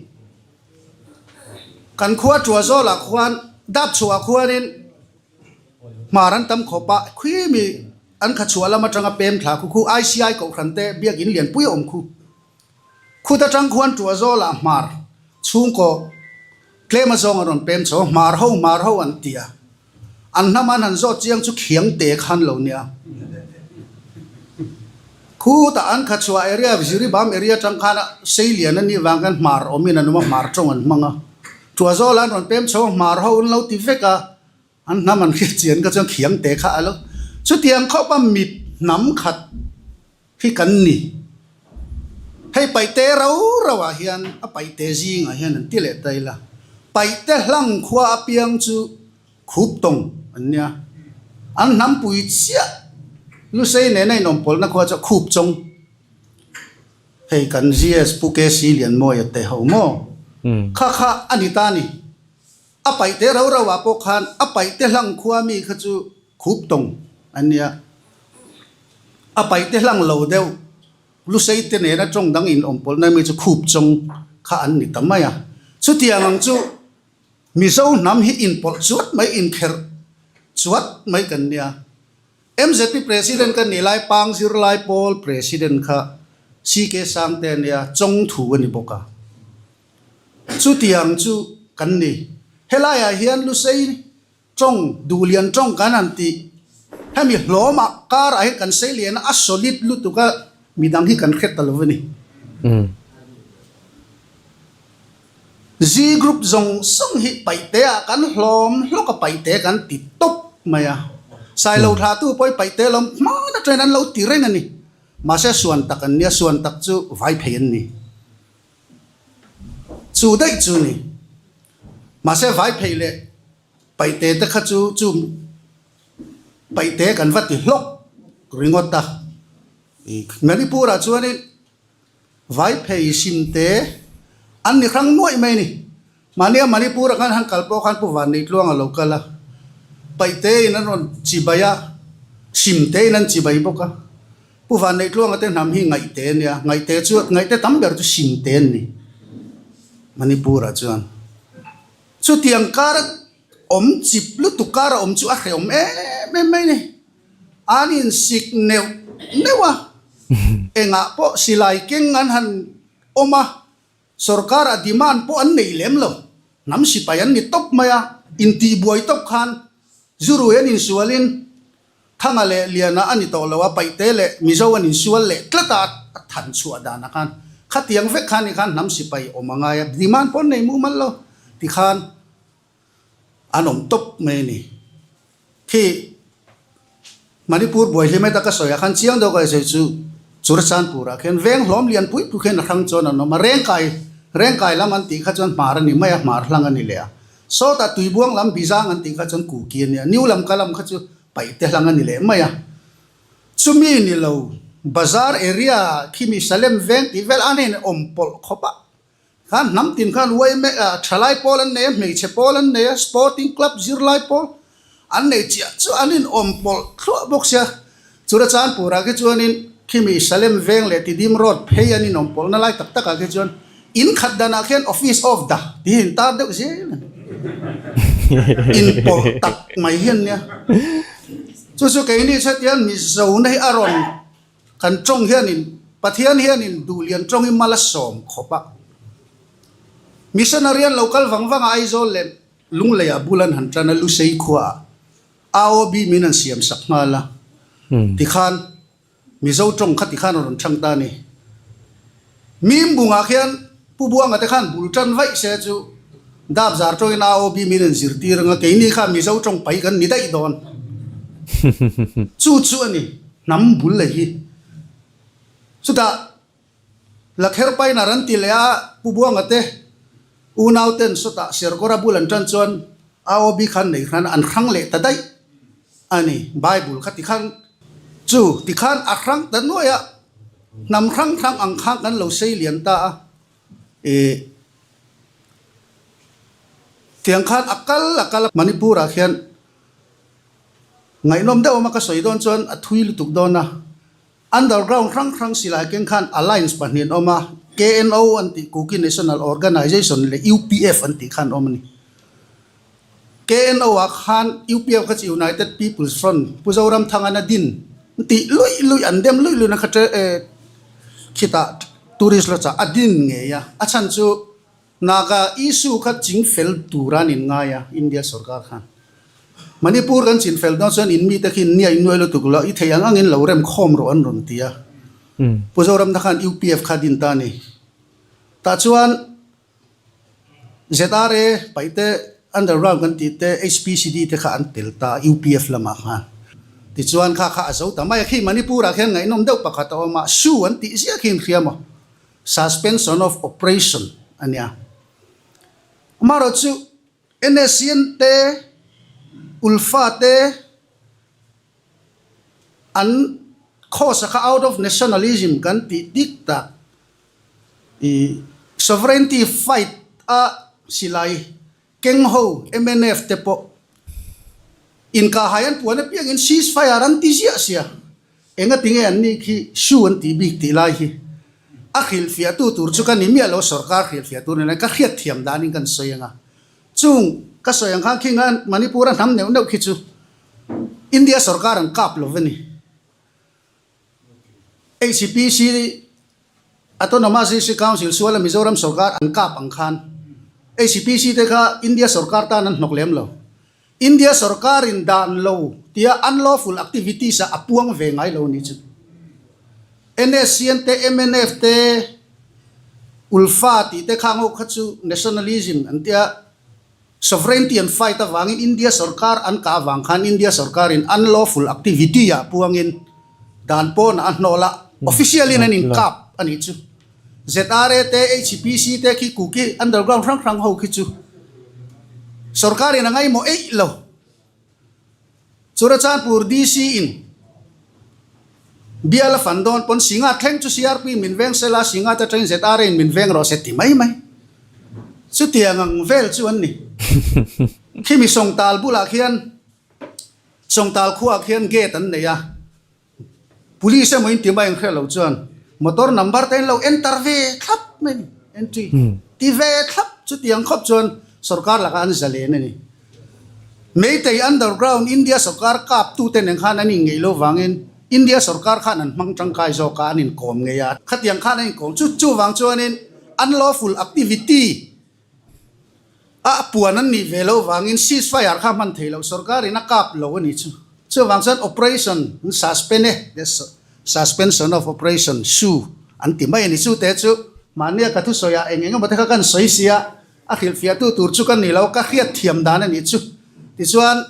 Kan khua Tuazawlah khuan Dapchhuah khuanin Hmar an tam khawp a, khwimi an kha chhuah lam atanga pem thla khu khu ICI kohhran te biakin lianpui a awm khu. Khut atang khuan Tuahzawlah hmar chhungkaw tlem azawng an rawn pem chho a, hmar ho hmar ho an ti a. An hnam an han zawt chiang chu khiang te khan lo nia. Khutah an kha chhuah area Jiribam area atang khan a seilian a nih vang khan hmar awmin an awm a, hmar tawng an hmang a. Tuahzawlah an rawn pem chho a, hmar ho an lo ti vek a. An hnam an hriat chian kha chuan khiang te kha a lo. Chutiang khawp a mit hnam khat hi kan ni. Hei paihte rau rau ah hian a paihte zingah hian an ti leh ta ila. Paihte hlang khua apiang chu khup tawng an nia. An hnampui chiah Lusei nena inawmpawlhna khua chu khup chawng. Hei kan GS Pu KC Lianmawia te ho maw? Kha kha a ni ta ni. A paihte rau rau ah pawh khan a paihte hlang khua mi kha chu khup tawng an nia. A paihte hlang lo deuh Lusei te nena tawng dang in awm pawlhna mi chu khup chawng kha an ni ta mai a. Chutiang ang chu Mizo hnam hi inpawlh chuat mai inkherh chuat mai kan nia. MZP President ka nih lai Pang Zirlai Pawl President kha CK Sangte a nia, Chawngthu a ni bawk a. Chutiang chu kan ni. Helaiah hian Lusei tawng, Duhlian tawng kan han tih. Hemi hlawmah karah hian kan sei lian a, a solid lutuk a, midang hi kan hre ta lo a ni. Z group zawng zawng hi paihte ah kan hlawm hlawk a paihte kan ti tawp mai a. Sailo thlahtu pawh hi paihte lawm hman atangin an lo ti reng a ni. Mahse suan tak an nia, suan tak chu vai phei an ni. Chu daih chu ni. Mahse vai phei leh paihte te kha chu chu paihte kan va ti hlawk ringawt a. Manipur ah chuanin Vaiphei simte an ni hrang nuaih mai a ni. Mahnia Manipur ah khan han kal pawh khan Pu Vanneitluang a lo kal a, Paihte in an rawn chibai a, simte in an chibai bawk a. Pu Vanneitluanga te hnam hi Ngaihte a nia, Ngaihte chu Ngaihte tam ber chu simte an ni Manipur ah chuan. Chutiang kar awm chip lutuk kar a awm chu a hrehawm em em mai a ni. An insik neuh neuh a, engah pawh silai keng an han awm a, sorkar-ah demand pawh an nei lem lo. Hnam sipai an ni tawp mai a, intihbuai tawp khan Zurui an insualin Thanga leh Liana a ni tawh lo a, Paihte leh Mizo an insual leh tlat a, a than chhuah danah khan khatiang vek khan ni khan hnam sipai awm a ngai a, demand pawh an nei mumal lo tikhan an awm tawp mai a ni. Khi Manipur buai hlim heta ka sawi ah khan chiang deuh ka sawi chu Churachandpur ah khian veng hlawm lian pui pui khian a hrang chuan an awm a, Rengkai Rengkai lam an tih kha chuan hmar a ni mai a, hmar hlang a ni leh a. Sawtah Tuibuang lam Bizang an tih kha chuan Kuki a ni a, New Lamka lam kha chu Paihte hlang a ni leh mai a. Chumi ni lo Bazar area khimi Salem veng tih vel an in awm pawlh khawp a. Khan hnam tin khan yma ah thalai pawl an nei a, hmeichhe pawl an nei a, sporting club zirlai pawl an nei chiah chu an in awm pawlh thluah bawk sia. Churachandpur ah khi chuanin khimi Salem veng leh Tidim road phei an in awm pawlh na lai tak tak ah khi chuan in khat dan ah khian office of the tih hi in tar deuh zel a ni. In pawlh tak mai hian nia. Chu chu keini chhetian Mizona hi a rawn Kan tawng hianin Pathian hianin duhlian tawngin mal a sawm khawp a. Missionary an lo kal vang vang a Aizawl leh Lungleiah bul an han tan a Lusei khuaah AOB min an siam sak nghal a. Tikhan Mizo tawng kha tikhan a rawn chhang ta a ni. Mimbungah khian Pu Buanga te khan bul tan vaih se chu dap zar tawngin AOB min an zirtir anga keini kha Mizo tawng pai kan ni daih dawn. Chu chu a ni hnam bul leh hi. Chutah Lakher Painar an ti leh a Pu Buanga te unau ten sawtah Serkawra bul an tan chuan AOB khan nei khan an hrang leh ta daih a ni. Bible kha tikhan chu tikhan a hrang ta nuaih a. Hnam hrang hrang ang khan kan lo sei lian ta a, ih tiang khan a kal a kal a. Manipur ah khian ngaihnawm deuh awm a ka sawi dawn chuan a thui lutuk dawn a, underground hrang hrang silai keng khan alliance pahnih an awm a, KNO an tih Kuki National Organization leh UPF an tih khan awm a ni. KNO ah khan UPF kha chu United People's Front Pu Zoramthangana din tih luih luih an dem luih luih na kha khitah tourist lodge ah a din ngei a, a chhan chu Naga issue kha ching fel tur an in ngai a India sorkar khan. Manipur kan chin fel dawn chuan in mite khi nia in nuai lutuk lo i thei ang angin lo rem khawm rawh an rawn ti a. Pu Zoramthanga khan UPF kha din ta a ni. Tah chuan ZRA paihte underground kan tih te HPCD te kha an tel ta UPF lamah khan. Tichuan kha kha a zo ta mai a, khi Manipur ah khian ngaihnawm deuh pakhat a awm a, su an tih ziah khi in hria maw? Suspension of operation a nia. Amaherawhchu NSCN te, Ulfa te an khawsa kha out of nationalism kan tih dik tak i sovereignty fight a silai keng ho mnf te pawh inkahhai an puan apiangin cease fire an ti ziah sia. Engatinge an nih khi shoe an tih bik tih lai hi a hrilhfiahtu tur chu ka ni miah lo, sorkar hrilhfiahtu ni lai ka hriat thiam danin kan sawi ang a. Chung ka sawi ang khan khi nga Manipur a hnam neuh neuh khi chu India sorkar an kap lo a ni. HPC Autonomous District Council suala Mizoram sorkar an kap ang khan HPC te kha India sorkar tan an hnawk lem lo. India sorkarin dan lo tia unlawful activities ah a puang ve ngai lo ni chu. NSCN te, mnf te, Ulfa tih te khang ho kha chu nationalism an tia sovereignty an fight avangin India sorkar an kah avang khan India sorkarin unlawful activity ah puangin dan pawnah a hnawh la official in an inkap a nih chu. ZRA te, HPC te khi Kuki underground hrang hrang ho khi chu sorkarin a ngaihmawh eih lo. Churachandpur DC in bial a fan dawn pawn Singa thleng chu CRP min veng sela, Singa te atangin ZRA in min veng rawh se ti mai mai. Chutiang ang vel chu an ni. Khimi Sawngtal bulah khian Sawngtal khuaah khian gate an nei a. Police emaw in ti mai ang hriat loh chuan motor number te an lo enter ve thlap mai a ni, entry ti ve thlap chutiang khawp chuan sorkar lakah an zalen a ni. Meitei underground India sorkar kap tute nen khan an inngeih lo vangin India sorkar khan an hmang tangkai zawk a, an inkawm ngei a, khatiang khan an inkawm chu chuvang chuanin unlawful activity A puan an nih ve loh vangin cease fire kha hman thei loh sorkarin a kap lo a nih chu. Chuvang chuan operation an suspend e, the suspension of operation su an ti mai a ni. Chu te chu mahnia ka thusawi ah eng eng emaw te kha kan sawi sia, a hrilhfiahtu tur chu ka ni lo, ka hriat thiam dan a nih chu. Tichuan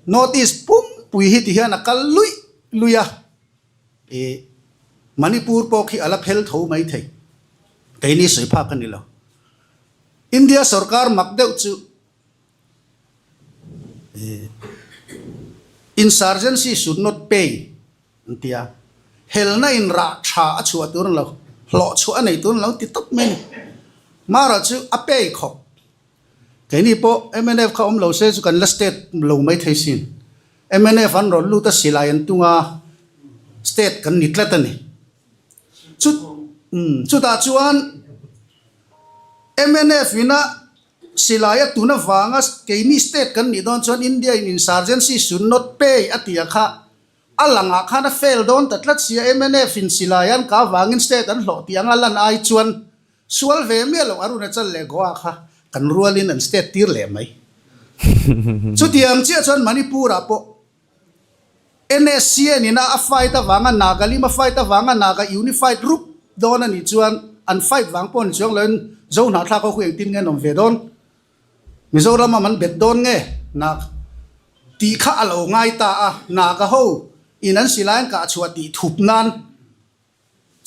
notice pumpui hi ti hian a kal luih luih a, i Manipur pawh khi a la phel tho mai thei. Keini sawi phak a ni lo. India sorkar mak deuh chu insurgency should not pay an ti a, helna in rah tha a chhuah tur an lo, hlawh chhuah a nei tur an lo ti tawp mai a ni. Mara chu a pay khawp. Keini pawh mnf kha awm lo se chu kan la state lo mai thei sin. Mnf an rawn lut a silai an tung a, state kan ni tlat a ni. Chu chutah chuan mnf ina silai a tun avanga keini state kan nih dawn chuan India in insurgency should not pay a tia kha a langah khan a fail dawn ta tlat sia mnf in silai an kah avangin state an hlawh tih anga lan ai chuan sual ve miah loh Arunachal leh Goa kha kan rualin an state tir leh mai. Chutiang chiah chuan Manipur ah pawh NSCN ina a fight avanga Nagalim a fight avanga Naga unified rup dawn a nih chuan an fight vang pawh ni chuang loin Zo hnahthlak ho khu engtin nge an awm ve dawn? Mizoram a man bet dawn nge? Nag tih kha a lo ngai ta a, Naga ho in an silai an kah chhuah tih thup nan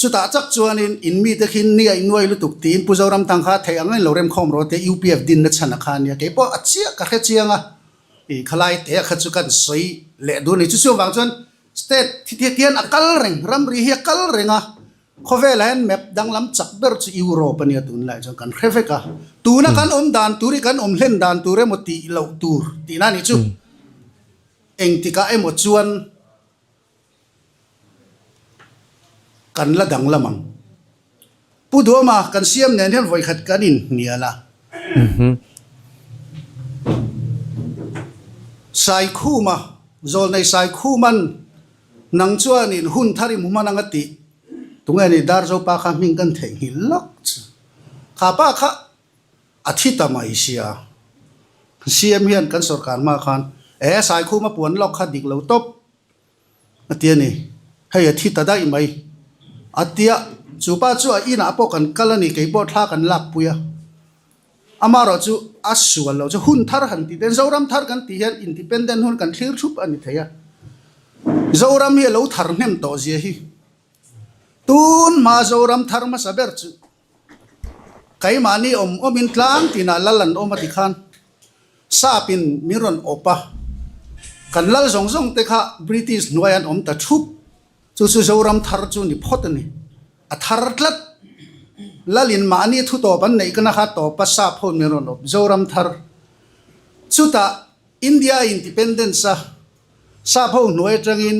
Chutah chak chuanin in mite khi ni a innuai lutuk tiin Pu Zoramthang kha theih ang in lo remkhawm rawh tia UPF dinna chhan a kha ania. Kei pawh a chiah ka hre chiang a, ih khalai te kha chu kan sawi leh duh a ni. Chu chuvang chuan state thi hian a kal reng, ramri hi a kal reng a, khawvelah hian map danglam chak ber chu Europe a nia tunlai chuan kan hre vek a. Tuna kan awm dan tur hi kan awm hlen dan tur emaw tih loh tur tihna a nih chu. Engtikah emaw chuan. Kan la danglam ang. Pu Duama kan siam nen hian vawikhat kan inhnial a. Saikhuma, Zawlnei Saikhuman nang chuanin hun thar i hmu hman ang a tih. Tunge ni Darzopa kha hming kan theihnghilh lawk chu. Kha pa kha a thi ta mai sia. CM hian kan sorkar hma khan e Saikhuma puan lawk kha dik lo tawp. A ti a ni. Hei a thi ta daih mai. A tia, chu pa chu a inah pawh kan kal a ni, kei pawh thla kan lak pui a. Amaherawh chu a sual lo chu hun thar han tih ten Zoram thar kan tih hian independent hun kan thlir thup a ni thei a. Zoram hi a lo thar hnem tawh zia hi. Tun hma Zoram thar hmasa ber chu. Keimahni awm awmin tlang tinah lal an awm a ti khan Sap-in min rawn awp a, kan lal zawng zawng te kha British hnuai an awm ta thup. Chu chu Zoram thar chu ni phawt a ni. A thar tlat. Lalin mahni thu tawp an neih kana kha tawpa Sap ho min rawn awp Zoram thar. Chutah India Independence a Sap ho hnuai atangin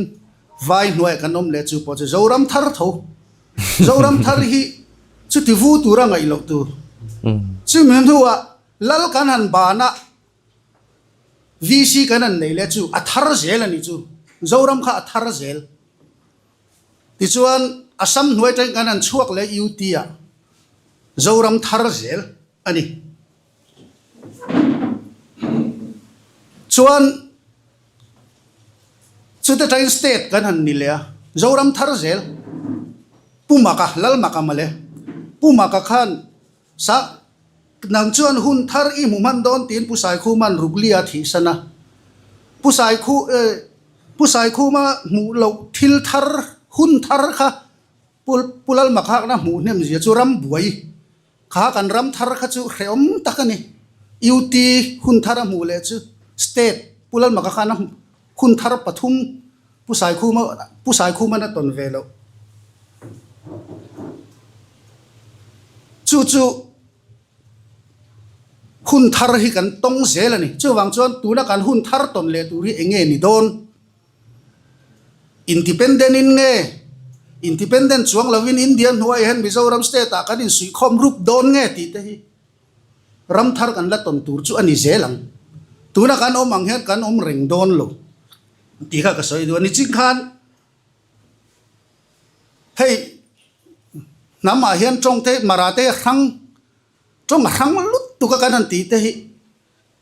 vai hnuaiah kan awm leh chu pawh chu Zoram thar tho. Zoram thar hi chuti vu tura ngaih loh tur. Chumi hnuah Lal kan han ban a, VC kan han nei leh chu a thar zel a ni chu. Zoram kha a thar zel. Tichuan Assam hnuai atangin kan han chhuak leh UT ah Zoram thar zel a ni. Chuan chute atangin state kan han ni leh a, Zoram thar zel. Pu Maka, Lal Maka mawle. Pu Maka khan sa nang chuan hun thar i hmu hman dawn tiin Pu Saikhuma'n Ruklia a thihsan a. Pu Saikhu eh Pu Saikhuma hmuh loh thil thar hun thar kha Pu Pu Lalmakhakna hmuh hnem zia chu ram buai Kha kan ram thar kha chu hrehawm tak a ni. UT hun thar a hmuh leh chu State Pu Lalmaka khan a hun thar pathum Pu Saikhuma Pu Saikhuman a tawn ve loh. Chu chu hun thar hi kan tawng zel a ni. Chuvang chuan tuna kan hun thar tawn leh tur hi eng nge ni dawn? Independent in nge? Independent chuang lovin India hnuaiah hian Mizoram state ah kan insuihkhawm rup dawn nge tih te hi ram thar kan la tawn tur chu a ni zel ang. Tuna kan awm ang hian kan awm reng dawn lo tih kha ka sawi duh a ni. Ching khan hei hnam ah hian tawng te Mara te hrang tawng a hrang lutuk a kan han tih te hi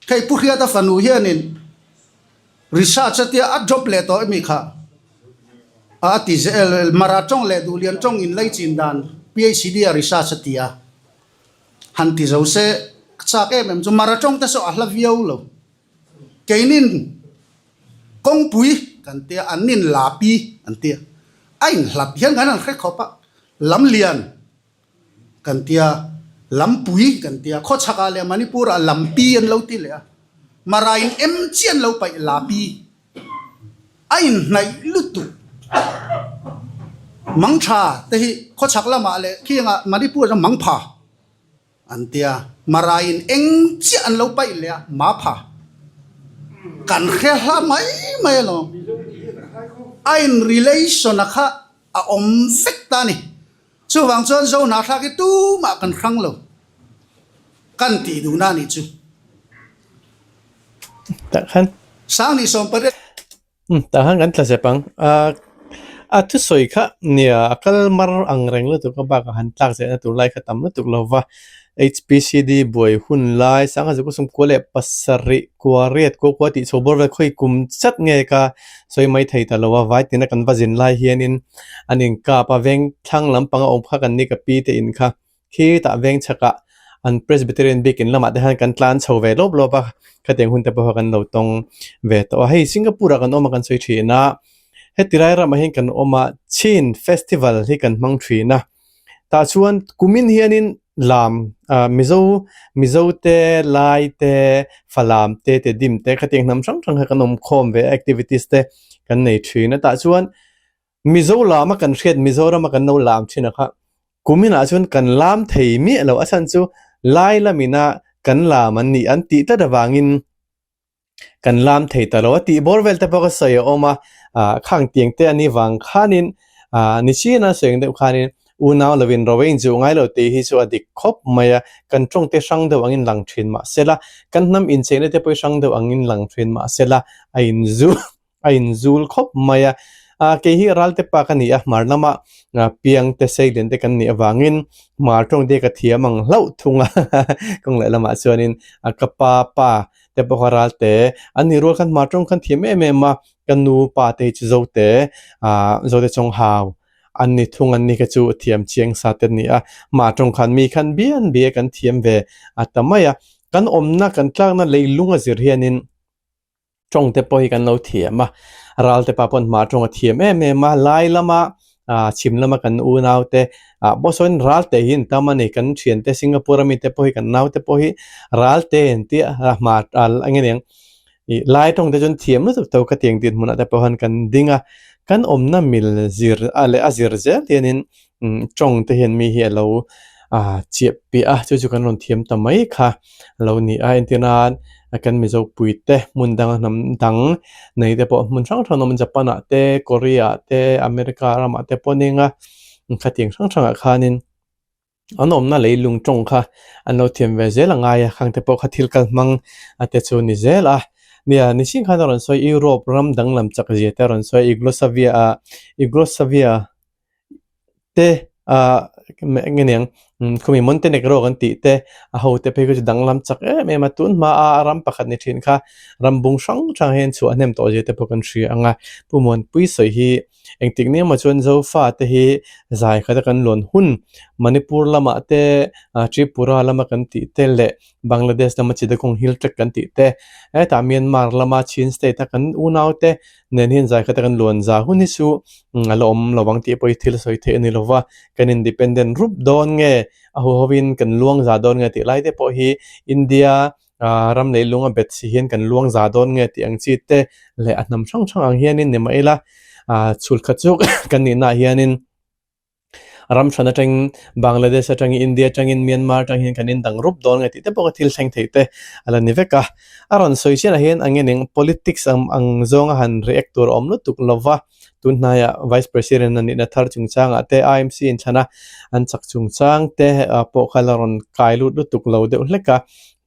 Hei Pu Hriata fanu hianin research a tia a drop leh tawh emi kha a ti zel Mara tawng leh Duhlian tawng in lei chin dan PhD a research a tia han ti zo se ka chak em em chu Mara tawng te saw a hla viau lo keinin kawngpui kan tia an nin lapi an tia a inhlat hian kan han hre khawp a lamlian Kan tia, Lampui kan tia, khawchhakah leh Manipurah Lampi an lo ti leh a, Marain em chiah an lo paih Lapi a inhnaih lutuk. Mangtha te hi khawchhak lamah leh khiangah Manipur chuan Mangpha an tia, Marain eng chiah an lo paih leh a, Mapha kan hre hla mai mai alawm. A in relation a kha a awm vek ta a ni. Chuvang chuan Zo hnathlak hi tumah kan hrang lo kan tih duhna a nih chu. Tah khan. Sangni 18. Umm tah khan kan tla zep ang. A a thusawi kha nia a kal mar ang reng lutuk a bakah han tlak zehna tur lai kha tam lutuk lo va. HPCD buai hun lai sangha zuk sawmkua leh pasarih kua riat kua kua tih chho bawr vel khawi kum chat nge ka sawi mai thei ta lo a, vai tina kan va zin lai hianin an inkap a, veng thlang lampanga awm kha kan ni ka pi te in kha khitah veng chhakah an Presbyterian biakin lamah te khan kan tlan chho ve lawp lawp a, khatiang hun te pawh kha kan lo tawng ve tawh a, hei Singapore ah kan awm a kan sawi thin a, heti lai ramah hian kan awm a, Chin festival hi kan hmang thin a. Tah chuan kumin hianin lam ah Mizo Mizo te Lai te Falam te Tedim te khatiang hnam hrang hrang kha kan awm khawm ve a activities te kan nei thin a tah chuan Mizo lama kan hriat Mizoram a kan lo lam thin a kha kumin ah chuan kan lam thei miah lo a chhan chu Lai lamina kan lam an nih an tih tlat avangin. Kan lam thei ta lo a tih bawr vel te pawh ka sawi a awm a, ah khang tiang te ani vang khanin ah ni chin a sawi ang deuh khanin unau lovin ro a inchuh ngai lo tih hi chu a dik khawp mai a, kan tawng te hrang deuh angin lang thin mah sela, kan hnam incheina te pawh hi hrang deuh angin lang thin mah sela a inzu a inzul khawp mai a, ah kei hi Ralte pa ka ni a, hmar lama piang te seilian te kan nih avangin hmar tawng te ka thiam ang hlauh thung a, kawng leh lamah chuanin ka pa pa te pawh kha Ralte an nih rual khan hmar tawng khan thiam em em a, ka nu pa te hi chu Zote ah Zote Chawnghau an ni thung an ni kha chu thiam chiang sa te an ni a, hmar tawng khan mi khan bian bia kan thiam ve a ta mai a, kan awmna kan tlakna leilung a zir hianin. Tawng te pawh hi kan lo thiam a, Ralte pa pawn hma tawng a thiam em em a, lai lama Ah chhim lama kan unau te ah pawh sawn ral te hi an tam a ni kan thian te Singapore ami te pawh hi kan nau te pawh hi ral te an tia a hma eng nge niang ih lai tawng te chuan thiam lutuk tho ka tiang dinhmunah te pawh hian kan ding a kan awmna mil zir a leh a zir zel hianin umm tawng te hian mi hi alo ah chiah piah a chu chu kan rawn thiam ta mai kha alo ni a entir nan kan mizo pui te hmun danga hnam dang nei te pawh hmun hrang hrang an awm a Japan ah te Korea ah te America ramah te pawh ning a khatiang hrang hrangah khanin an awmna leilung tawng kha an lo thiam ve zel a ngai a khang te pawh kha thil kal hmang a te chu ni zel a nia nichhin khan a rawn sawi Europe ram danglam chak zia te a rawn sawi Yugoslavia ah Yugoslavia te ah eng nge niang khumi Montenegro kan tih te a ho te phei kha chu danglam chak em em a tun hma a ram pakhat ni thin kha ram bung hrang hrang hian chhuah hnem tawh zia te pawh kan hria ang a Pu Muanpui sawi hi engtik ni emaw chuan Zofa te hi zai khat a kan lawn hun Manipur lamah te ah Tripura lama kan tih te leh Bangladesh lama Chittagong Hill Tract kan tih te hetah Myanmar lama Chin state a kan unau te nen hian zai khat a kan luan za hun hi chu a la awm lo ang tih pawh hi thil sawi theih a ni lo va, kan independent rup dawn nge a huho in kan luang za dawn nge tih lai te pawh hi India ah ram leilung a bet si hian kan luang za dawn nge tih ang chi te leh a hnam hrang hrang ang hianin ni mah ila ah chhul khat chu kan nihna ah hianin. Ram hran atangin Bangladesh atangin India atangin Myanmar atang hian kan indang rup dawn nge tih te pawh kha thil thleng theih te a la ni vek a. A rawn sawi chianah hian ang nge ning politics ang ang zawnga han react tur a awm lutuk lo va, tun hnaiah Vice President a nihna thar chungchangah te IMC inthlana an chak chungchang te pawh kha la rawn kai lut lutuk lo deuh hlek a,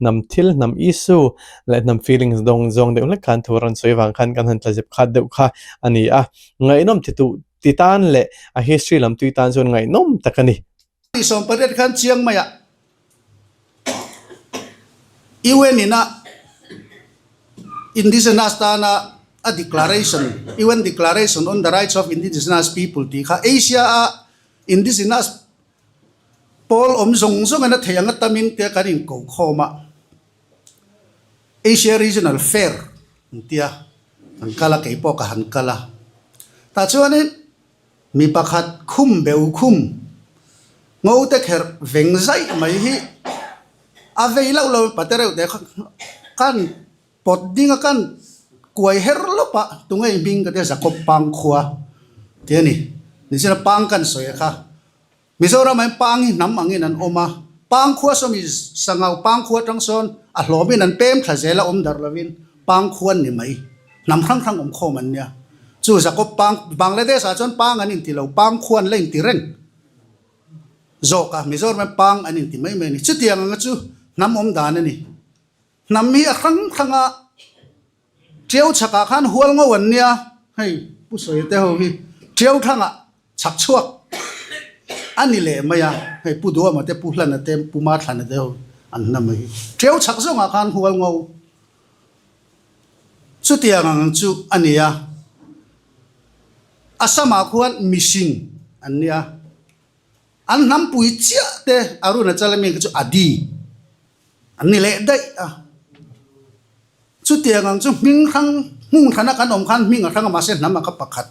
hnam thil hnam issue leh hnam feelings dawng zawng deuh hlek khan thu a rawn sawi vang khan kan han tlazep khat deuh kha a ni a. Ngaihnawm ti tuh Ti tan leh a history lam tui tan chuan ngaihnawm tak a ni. Ni 18 khan Chiang Maiah UN ina Indigenous tana a declaration, UN Declaration on the Rights of Indigenous People tih kha Asia a Indigenous pawl awm zawng zawng in a thei anga tamin tia kan inko khawm a. Asia Regional Fair an tia kan kal a, kei pawh ka han kal a. Tah chuanin mi pakhat khum beu khum ngo te kherh veng zaih mai hi a vei loh lo pate reuh te khan pawt ding a kan kuai her lawp a, tunge i hming ka tia Jacob Pangkhua tih a ni. Nichina Pang kan sawi a kha. Mizoram ah hian pang hi hnam angin an awm a, pang khua sawmi sangau pang khua atang sawn a hlawmin an pem thla zel a awm darh lovin pang khua an ni mai, hnam hrang hrang awm khawm an nia. Chu Jacob pang, Bangladesh ah chuan pang an inti lo, pang khua an la inti reng zawk a, Mizoram ah hian pang an inti mai mai a ni. Chutiang anga chu hnam awm dan a ni. Hnam hi a hrang hrang a. Ṭiau chhakah khan hual ngo an nia, hei Pu Sawia te ho hi ṭiau thlangah chhak chhuak a ni leh mai a, hei Pu Duama te, Pu Hlana te, Pu Mathlana te ho an hna mai hi. Ṭiau chhak zawngah khan hual ngo chutiang ang chu a ni a, Assam-ah khuan mihring an nia. An hnampui chiah te Arunachal ami kha chu Adi an ni leh daih a. Chutiang ang chu hming hrang hmun hrana kan awm khan hming a hrang a mahse hnam a kha pakhat.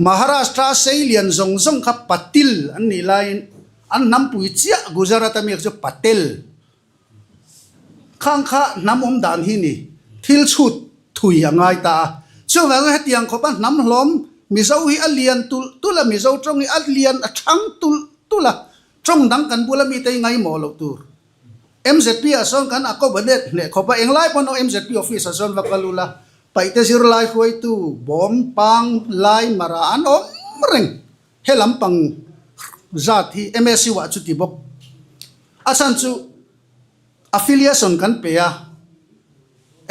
Maharashtra Seilian zawng zawng kha Patil an nih laiin an hnampui chiah Gujarat ami kha chu Patel. Khang kha hnam awm dan hi ni thil chhut thui a ngai ta a. Chuvangin hetiang khawpa hnam hlawm Mizo hi a lian tulh tulh a, Mizo tawng hi a lian a thang tulh tulh a, tawng dang kan bula mite hi ngaimawh loh tur. MZP ah sawn kan accommodate hneh khawp a, englai pawn aw MZP office ah sawn va kal ula, paihte zirlai hruaitu, bawm, pang, lai, mara an awm reng. He lampang zat hi MSU ah chuti bawk. A chhan chu affiliation kan pe a,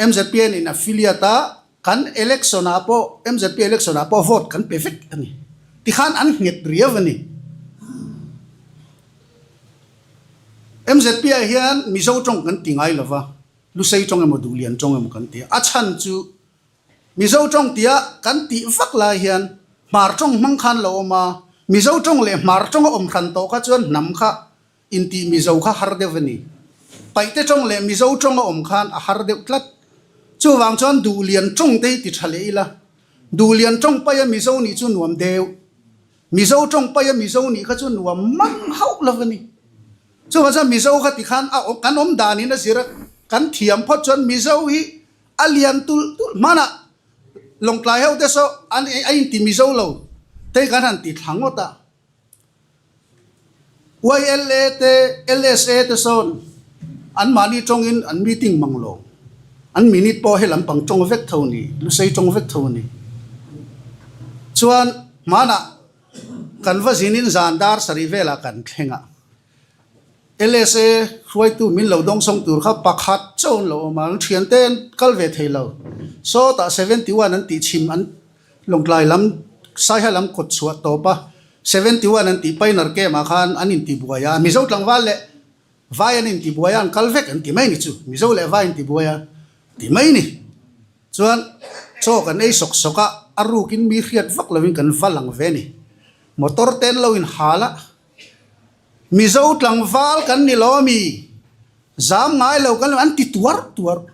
MZPN in affiliate a, kan election ah pawh MZP election ah pawh vote kan pe vek a ni. Tikhan an nghet riau a ni. MZP ah hian Mizo tawng kan ti ngai lova, Lusei tawng emaw Duhlian tawng emaw kan ti a. A chhan chu Mizo tawng tia kan tih vak lai hian Hmar tawng hmang khan lo awm a, Mizo tawng leh Hmar tawng a awm hran tawh kha chuan hnam kha intih Mizo kha har deuh a ni. Paihte tawng leh Mizo tawng a awm khan a har deuh tlat. Chuvang chuan Duhlian tawng te hi ti tha leh ila, Duhlian tawng paia Mizo nih chu nuam deuh. Mizo tawng paia Mizo nih kha chu nuam mang hauh lo a ni. Chuvang chuan Mizo kha tikhan a kan awm danin a zir a, kan thiam phawt chuan Mizo hi a lian tulh tulh hmanah Lawngtlai ho te saw an a inti Mizo lo te kan han ti thla ngawt a. YLA te LSA te sawn anmahni tawngin an meeting mang lo. An minute pawh he lampang tawng vek tho a ni, lusei tawng vek tho a ni. Chuan hmanah kan va zinin zan dar sarih velah kan thleng a. LSA hruaitu min lo dawngsawng tur kha pakhat chauh an lo awm a, an thiante an kal ve thei lo. Sawtah 71 an tih chhim an Lawngtlai lam Saiha lam kawt chhuah tawp a, 71 an tih Pioneer Camp ah khan an intibuai a, Mizo tlangval leh Vai an intibuai a, an kal vek an ti mai ni chu, Mizo leh Vai intibuai a ti mai ni. Chuan chaw kan ei sawk sawk a, a rukin mi hriat vak lovin kan va lang ve ni. Motor te an lo inhal a, Mizo tlangval kan ni lo ami? Zam ngai lo kan an ti tuar tuar.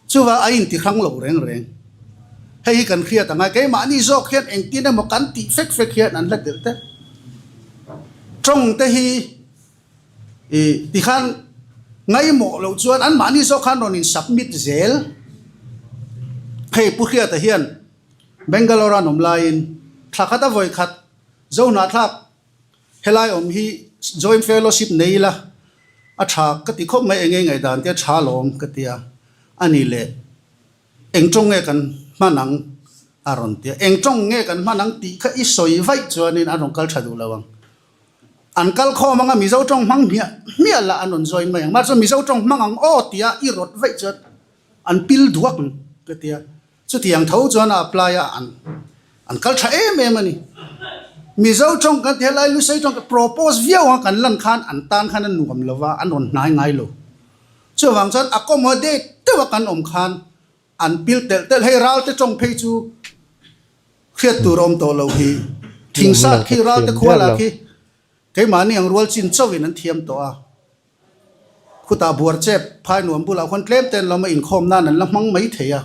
Chuvang a inti hrang lo reng reng. Hei hi kan hriat ang a, keimahni zawk hian engtin emaw kan tih fek fek hian an la delh tep. Tawng te hi i tikhan ngaimawh loh chuan anmahni zawk khan rawn in submit zel. Hei Pu Hriata hian Bangalore a an awm laiin thla khat a vawi khat Zohnahthlak Helai awm hi Joint Fellowship nei ila a tha ka ti khawp mai enge ngaihdan te a tha lawm ka ti a, a ni leh eng tawng nge kan hman ang a rawn ti a, eng tawng nge kan hman ang tih kha i sawi vaih chuanin an rawn kal tha duh lo ang. An kal khawm anga Mizo tawng hmang hmiah hmiah lah an rawn join mai ang, mahse Mizo tawng hmang ang aw tia i rawt vaih chuan an pil duak ang ka ti a. Chutiang tho chuan a apply a, an an kal tha em em a ni. Mizo tawng kan ti helai Lusei tawng kan propose viau ang kan lan khan an tan khan a nuam lo va, an rawn hnai ngai lo. Chuvang chuan accommodate deuh a kan awm khan an pil telh telh. Hei Ralte tawng phei chu hriat tur a awm tawh lo hi. Thingsat khi Ralte khua lah khi keimahni ang rual chin chauhin an thiam tawh a. Khutah buar chep phai nuam bulah khuan tlem ten lawma inkhawm nan an la hmang mai thei a.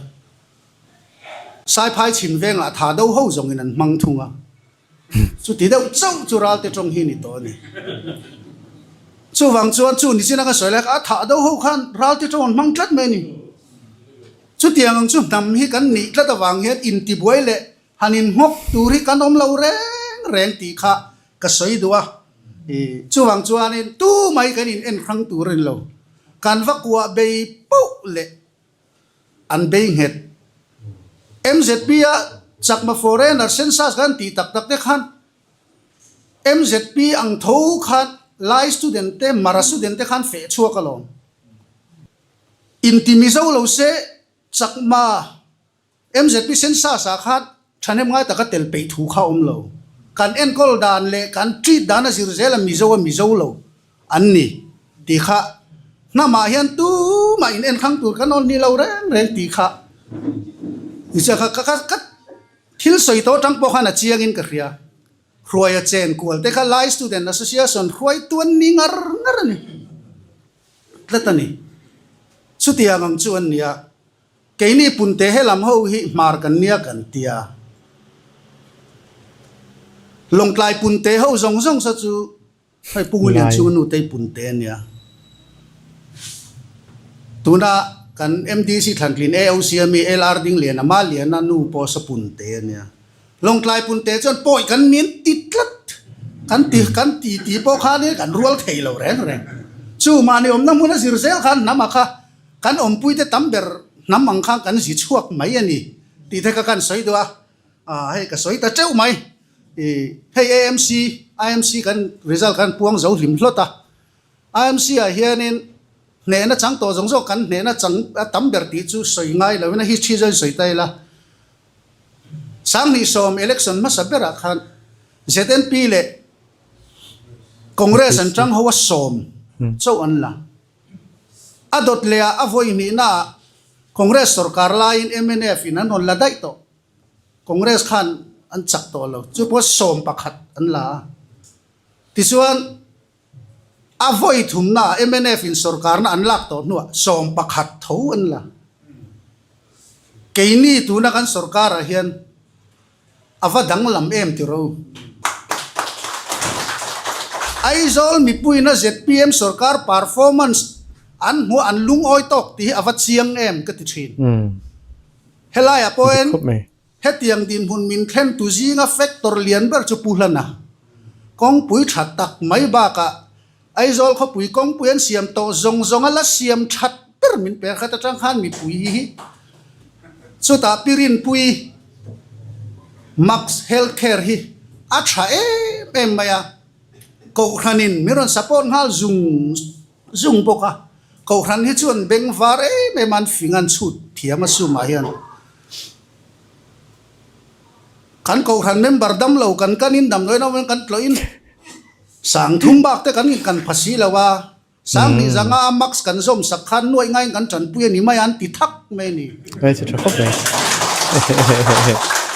Saiphai chhim vengah tha do ho zawngin an hmang thung a. Chuti deuh chauh chu ralte tawng hi ni tawh a ni. Chuvang chuan chu nichin anga sawi lai kha a thah do ho khan ralte tawng an hmang tlat mai a ni. Chutiang ang chu hnam hi kan nih tlat avang hian intibuai leh Han inhmawk tur hi kan awm lo reng reng tih kha ka sawi duh a, chuvang chuanin tu mai kan in en hrang tur a ni lo. Kan va kuah bei poh leh an bei nghet. MZP a Chakma foreigner census kan tih tak tak te khan MZP ang tho khan Lai student te Mara student te khan feh chhuak alawm. Inti Mizo lo se Chakma MZP census ah khan thahnem ngai taka tel peih thu kha awm lo. Kan enkawl dan leh kan treat dan a zir zel a Mizo a Mizo lo an ni tih kha hnamah hian tumah in enkhang tur kan awn ni lo reng reng tih kha tichuan kha ka ka thil sawi tawh atang pawh khan a chiang in ka hria. Hruaia chen kual te kha Lai Student Association hruaitu an ni ngar ngar a ni tlat a ni. Chutiang ang chu an ni a. Keini punte helam ho hi hmar kan nia kan tia. Lawngtlai punte ho zawng zawng sa chu hei Pu William chhunga nu tei punte a nia. Tuna kan MDC thlantlin AOC a mi LR Dingliana Ma Liana nu pawh sa punte a nia. Lawngtlai punte chuan pawi kan nin ti tlat kan ti kan ti ti pawh khanin kan rual thei lo reng reng. Chu mahni awmna hmun a zir zel khan hnam a kha Kan awmpuite tam ber hnam ang khan kan zi chhuak mai a ni tih te kha kan sawi duh a, ah hei ka sawi ta teuh mai. Ih hei AMC, IMC kan result khan puang zo hlim hlawt a, IMC ah hianin hnehna chang tawh zawng zawk kan hnehna chang a tam ber tih chu sawi ngai loin a history zawin sawi ta ila. 2010 election hmasa berah khan ZNP leh Congress an tang ho a sawm chauh an la. A dawt leh ah a vawi hnihna ah Congress sorkar laiin mnf in an rawn la daih tawh. Congress khan an chak tawh lo. Chu pawh 11 an la a. Tichuan a vawi thumna ah mnf in sorkarna an lak tawh hnuah 11 tho an la. Keini tuna kan sorkar ah hian. A va danglam em tiro. Aizawl mipuiin a zpm sorkar performance an hmuh an lungawi tawk tih hi a va chiang em ka ti thin. Helaiah pawhin hetiang dinhmun min thlentu zinga factor lian ber chu Pu Hlana kawngpui tha tak mai bakah Aizawl khawpui kawngpui an siam tawh zawng zawng a la siam that ber min pe khat atang khan mipui hi chutah Pi Rinpui Max Health Care hi a tha em em mai a, Kohhranin min rawn support nghal zung zung bawk a, Kohhran hi chu an beng var em em a, an fing an chhut thiam a sumah hian kan Kohhran member damlo kan kanin damdawiin awm in kan tlawhin. Sangthum bak te kan inkan pha si lo a, Sanghnih zanga a max kan zawm sak khan nuaih ngaiin kan tanpui a ni mai a, an ti thak mai a ni. Ngaihchhe tha khawp mai.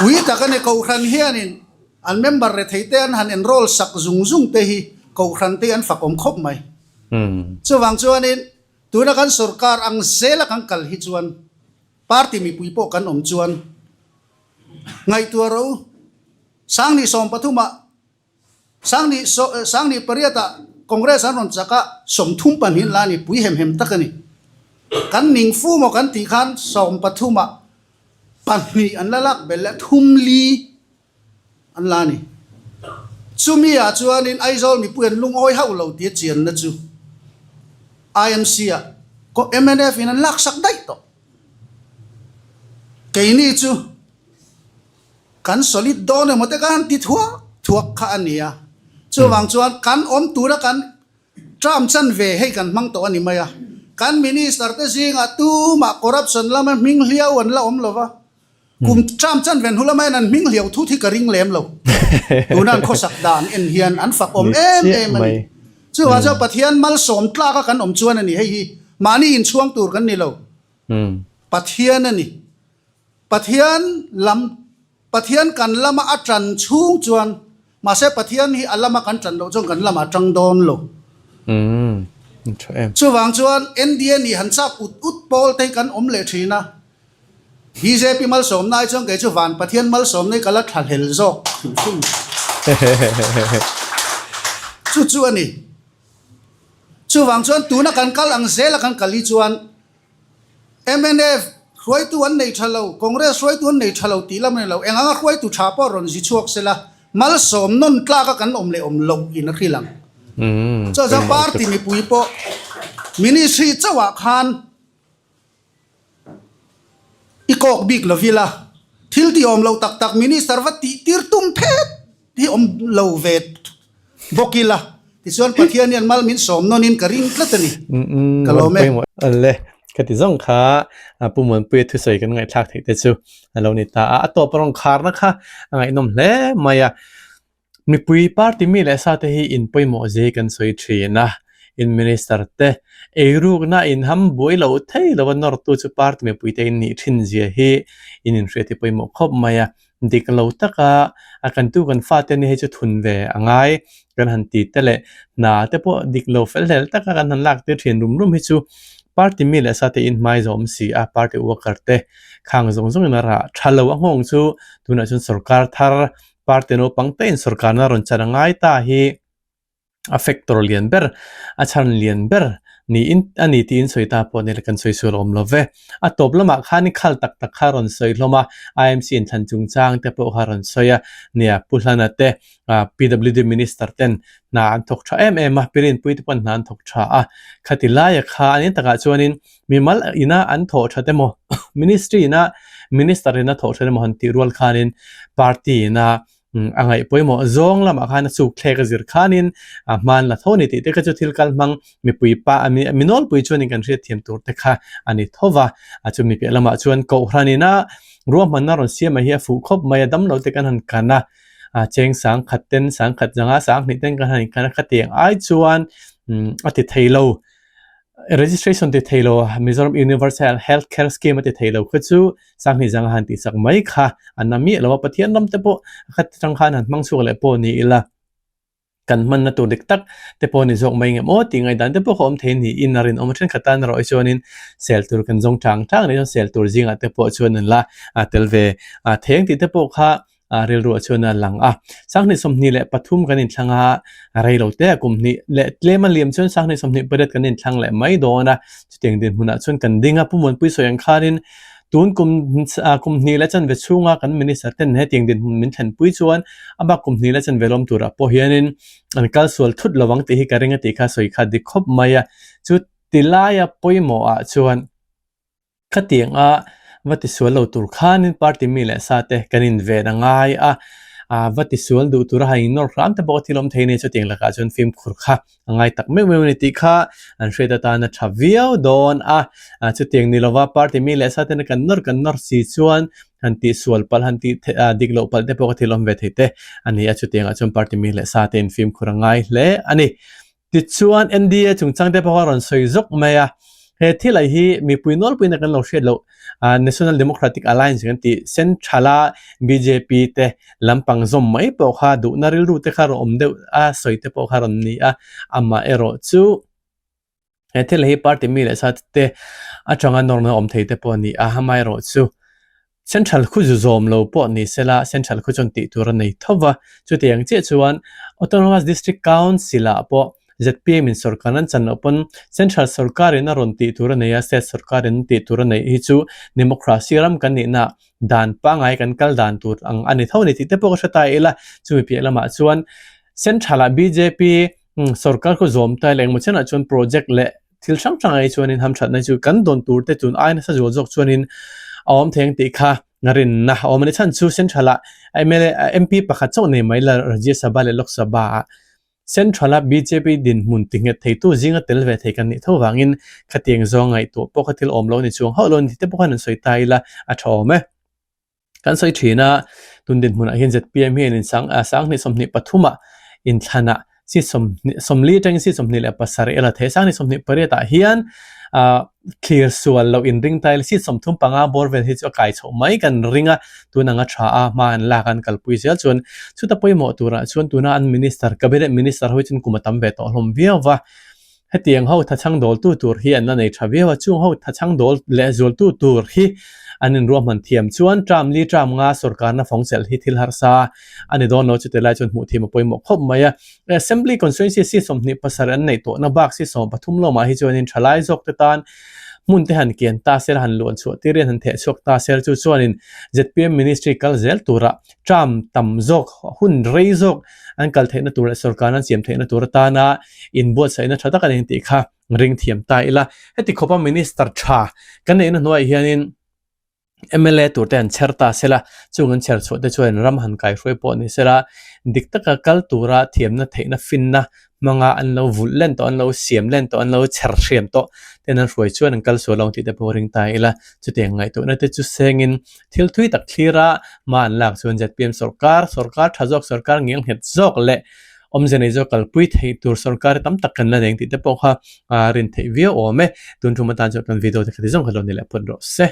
Pui tak a ni, Kohhran hianin an member rethei te an han enroll sak zung zung te hi Kohhran te hi an fakawm khawp mai. Chuvang chuanin tuna kan sorkar ang zela kan kal hi chuan party mipui pawh kan awm chuan ngaihtuah rawh u, Sanghnih sawmpathumah Sangni Sangni pariatah Congress an rawn chak a, 30 pahnihin la a ni, pui hem hem tak a ni. Kan ning fu maw kan tih khan sawmpathumah pahnih an la lak belh leh thum li an la a ni. Chumi ah chuanin Aizawl mipui an lungawi hauh lo tia chianna chu IMC ah mnf in an laksak daih tawh. Keini chu. Kan solid dawn emaw te khan ti thuak thuak kha a ni a. Chuvang chuan kan awm tura kan term chan ve hei kan hmang tawh a ni mai a. Kan minister te zingah tumah corruption lama hming hliau an la awm lo va. Kum term chan ve hnu lama hian an hming hliau thut hi ka ring lem lo. Tuna an khawsak dan en hian an fak awm em em a ni. Chuvang chuan Pathian malsawm tlaka kan awm chuan a ni hei hi mahni inchhuang tur kan ni lo. Pathian a ni. Pathian lam, Pathian kan lama a tan chhung chuan, mahse Pathian hi a lama kan tan loh chuan kan lamah a tang dawn lo. Umm, tha em. Chuvang chuan NDA nih han chak ut ut pawl te hi kan awm leh thin a. Bjp malsawmna ai chuan kei chu van Pathian malsawmna hi ka la thlahlel zawk hrim hrim. Chu chu a ni. Chuvang chuan tuna kan kal ang zela kan kal hi chuan Mnf hruaitu an nei tha lo, Congress hruaitu an nei tha lo tih lam a ni lo. Eng anga hruaitu tha pawh rawn zi chhuak se la, malsawm nawn tlaka kan awm leh awm loh in a hrilh ang. Chuan party mipui pawh ministry chauhah khan i kawk bik lo ila, thil tih awm loh tak tak minister va tih tir tum phet hi awm lo ve Bawk ila, tichuan Pathian hian mal min sawm nawnin ka ring tlat a ni. Ka lawm e. Awle, ka ti zawng kha Pu Muanpuia thusawi kan ngaihthlak theih te chu a lo ni ta a. A tawp rawn kharna kha a ngaihnawm hle mai a. Mipui party mi leh sa te hi in pawimawh zia hi kan sawi thin a. In minister te eirukna in ham buai lo thei lo a nawrtu chu party mipui te in nih thin zia hi in inhriat hi pawimawh khawp mai a. Dik lo taka a kantu kan fate nia hei chu thun ve a ngai kan han ti te leh hna te pawh dik lo fel hlel taka kan han lak tir thin rum rum hi chu party mi leh sa te in hmai zawm si a, party worker te khang zawng zawng in a rah tha lo a nghawng chu tunah chuan sorkar thar party naupang te in sorkarna rawn chan a ngai ta hi. A factor lian ber, a chhan lian ber niin a ni tiin sawi ta pawh nila kan sawi sual awm lo ve. A tawp lamah khan i khal tak tak kha a rawn sawi hlawm a, IMC inthlan chungchang te pawh kha a rawn sawi a, nia Pu Hlana te PWD Minister ten hna an thawk tha em em a, Pi Rinpuii te pawn hna an thawk tha a, khati laia kha an in takah chuanin mimal ina an thawh that emaw Ministry ina Minister ina thawh that emaw han tih rual khanin Party ina A ngaih pawimawh zawng lamah khan a chuk thlek a zir khanin a hman la tho a ni tih te kha chu thil kal hmang mipui pa a mi mi nawlpui chuanin kan hriatthiam tur te kha a ni tho va. A chu mi piah lamah chuan Kohhranin a ruahmanna rawn siam a hi a fuh khawp mai a, damlo te kan han kan a, a cheng sang khat ten sang khat zanga sang hnih ten kan han inkan a, khatiang ai chuan a ti thei lo. Registration ti thei lo Mizoram Universal Health Care Scheme a ti thei lo kha chu Sanghnih zanga han tihsak mai kha a na miah lo a, Pathian ram te pawh a khat atang khan han hmang chhuak leh pawh ni ila kan hmanna tur dik tak te pawh ni zawk mai ngem aw tih ngaihdan te pawh kha awm thei niin a rinawm a, thenkhat tan erawh hi chuanin sel tur kan zawng tang tang a nih chuan sel tur zingah te pawh chuan an la tel ve theng tih te pawh kha. rilruah chuan a lang a. 2023 kan inthlang a, rei lo te a kum hnih leh tlem a liam chuan 2028 kan inthlang leh mai dawn a. Chutiang dinhmunah chuan kan ding a, Pu Muanpui sawi ang khanin tun kum kum hnih leh chanve chhunga kan Minister ten hetiang dinhmun min thlenpui chuan a bak kum hnih leh chanve lawm turah pawh hianin an kal sual thut lo ang tih hi ka ring a tih kha sawi kha dik khawp mai a. Chu tilaia pawimawhah chuan Khatiang a va tisual lo tur khanin party mi leh sa te kan inven a ngai a, va tisual duh tura han innawr hram te pawh a thil awm thei a ni. Chutiang lakah chuan fimkhur kha a ngai tak meuh meuh a ni tih kha an hriat atana tha viau dawn a. Chutiang ni lova party mi leh sa tena kan nawr kan nawr si chuan han tihsual palh han tih dik loh palh te pawh kha thil awm ve thei te a ni a. Chutiangah chuan party mi leh sa te infimkhur a ngai hle a ni. Tichuan, NDA chungchang te pawh a rawn sawi zawk mai a, he thil ai hi mipui nawlpuiin a kan lo hriat loh National Democratic Alliance kan tih Central-a bjp te lampang zawm mai pawh kha duhna rilru te kha rawn awm deuh a sawi te pawh kha rawn ni a, amaherawh chu he thil hi party mi leh sa te atanga nawrna awm thei te pawh a ni a, amaherawh chu Central khu zu zawm lo pawh ni sela Central khu chuan tih tur a nei tho va, chutiang chiah chuan Autonomous District Council ah pawh zpm in sorkar an chan loh pawn Central sorkar in a rawn tih tur a nei a, State sorkar in tih tur a neih hi chu Democracy ram kan nihna dan pangngai kan kal dan tur ang a ni tho a ni tih te pawh ka hre ta ila, chumi piah lamah chuan Central ah bjp sorkar khu zawm ta ila engmaw chenah chuan project leh Thil hrang hrang ai chuanin hamthatna chu kan dawn tur te tun ai nasa zual zawk chuanin a awm thei ang tih kha rinna a awm a ni. Chhan chu Central-ah mla MP pakhat chauh nei mai la Rajya Sabha leh Lok Sabha-ah Central-a bjp dinhmun tinghet theitu zinga tel ve thei kan nih tho vangin khatiang zawng ngaihtuah pawh kha thil awm lo ni chuang hauh lo a ni tih te pawh khan an sawi ta ila a tha awm e. Kan sawi thin a, tun dinhmunah hian zpm hian in sang 20 23 ah inthlanah seat 20 40 atangin seat 27 a la thei a, 20 28 ah hian ah thlir sual loh inring ta ila seat 35 bawr vel hi chu a kai chhoh mai kan ring a, tun anga tha a hma an lak an kalpui zel chuan chuta pawimawh turah chuan tuna an minister cabinet minister ho hi chuan kum a tam ve tawh hlawm viau va. Hetiang ho thachhang dawltu tur hi an la nei tha viau a, chung ho thachhang dawl leh zualtu tur hi an inruahman thiam chuan term li term nga sorkarna fawng chelh hi thil harsa a ni dawn lo chuti lai chuan hmuh thiam a pawimawh khawp mai a. Assembly Constituency si 27 an neih tawhna bak si 13 lawmah hi chuanin thalai zawk te tan hmun te han kian ta sel han luan chhuah tir in han theh chhuak ta sel chu chuanin zpm Ministry kal zel turah term tam zawk hun rei zawk an kal theihna tur leh sorkar an siam theihna tur atana inbuatsaihna tha tak a ni tih kha ring thiam ta ila. Heti khawpa Minister tha kan neihna hnuaiah hianin mla tur te an chher ta sela, chung an chher chhuah te chuan ram han kaihruai pawh ni sela, dik taka kal tura thiamna theihna finna hmanga an lo vulh len tawh, an lo siam len tawh, an lo chher hriam tawh ten an hruai chuan an kal sual lo ang tih te pawh ring ta ila. Chutiang ngaihtuahna te chu sengin Thil thui tak thlir a, hma an lak chuan zpm sorkar, sorkar tha zawk, sorkar ngelnghet zawk leh awmze nei zawk kalpui theih tur sorkar tam tak kan la nei ang tih te pawh kha rin theih viau awm e. Tun tum atan chuan kan video te kha ti zawng kha lo ni leh phawt rawh se.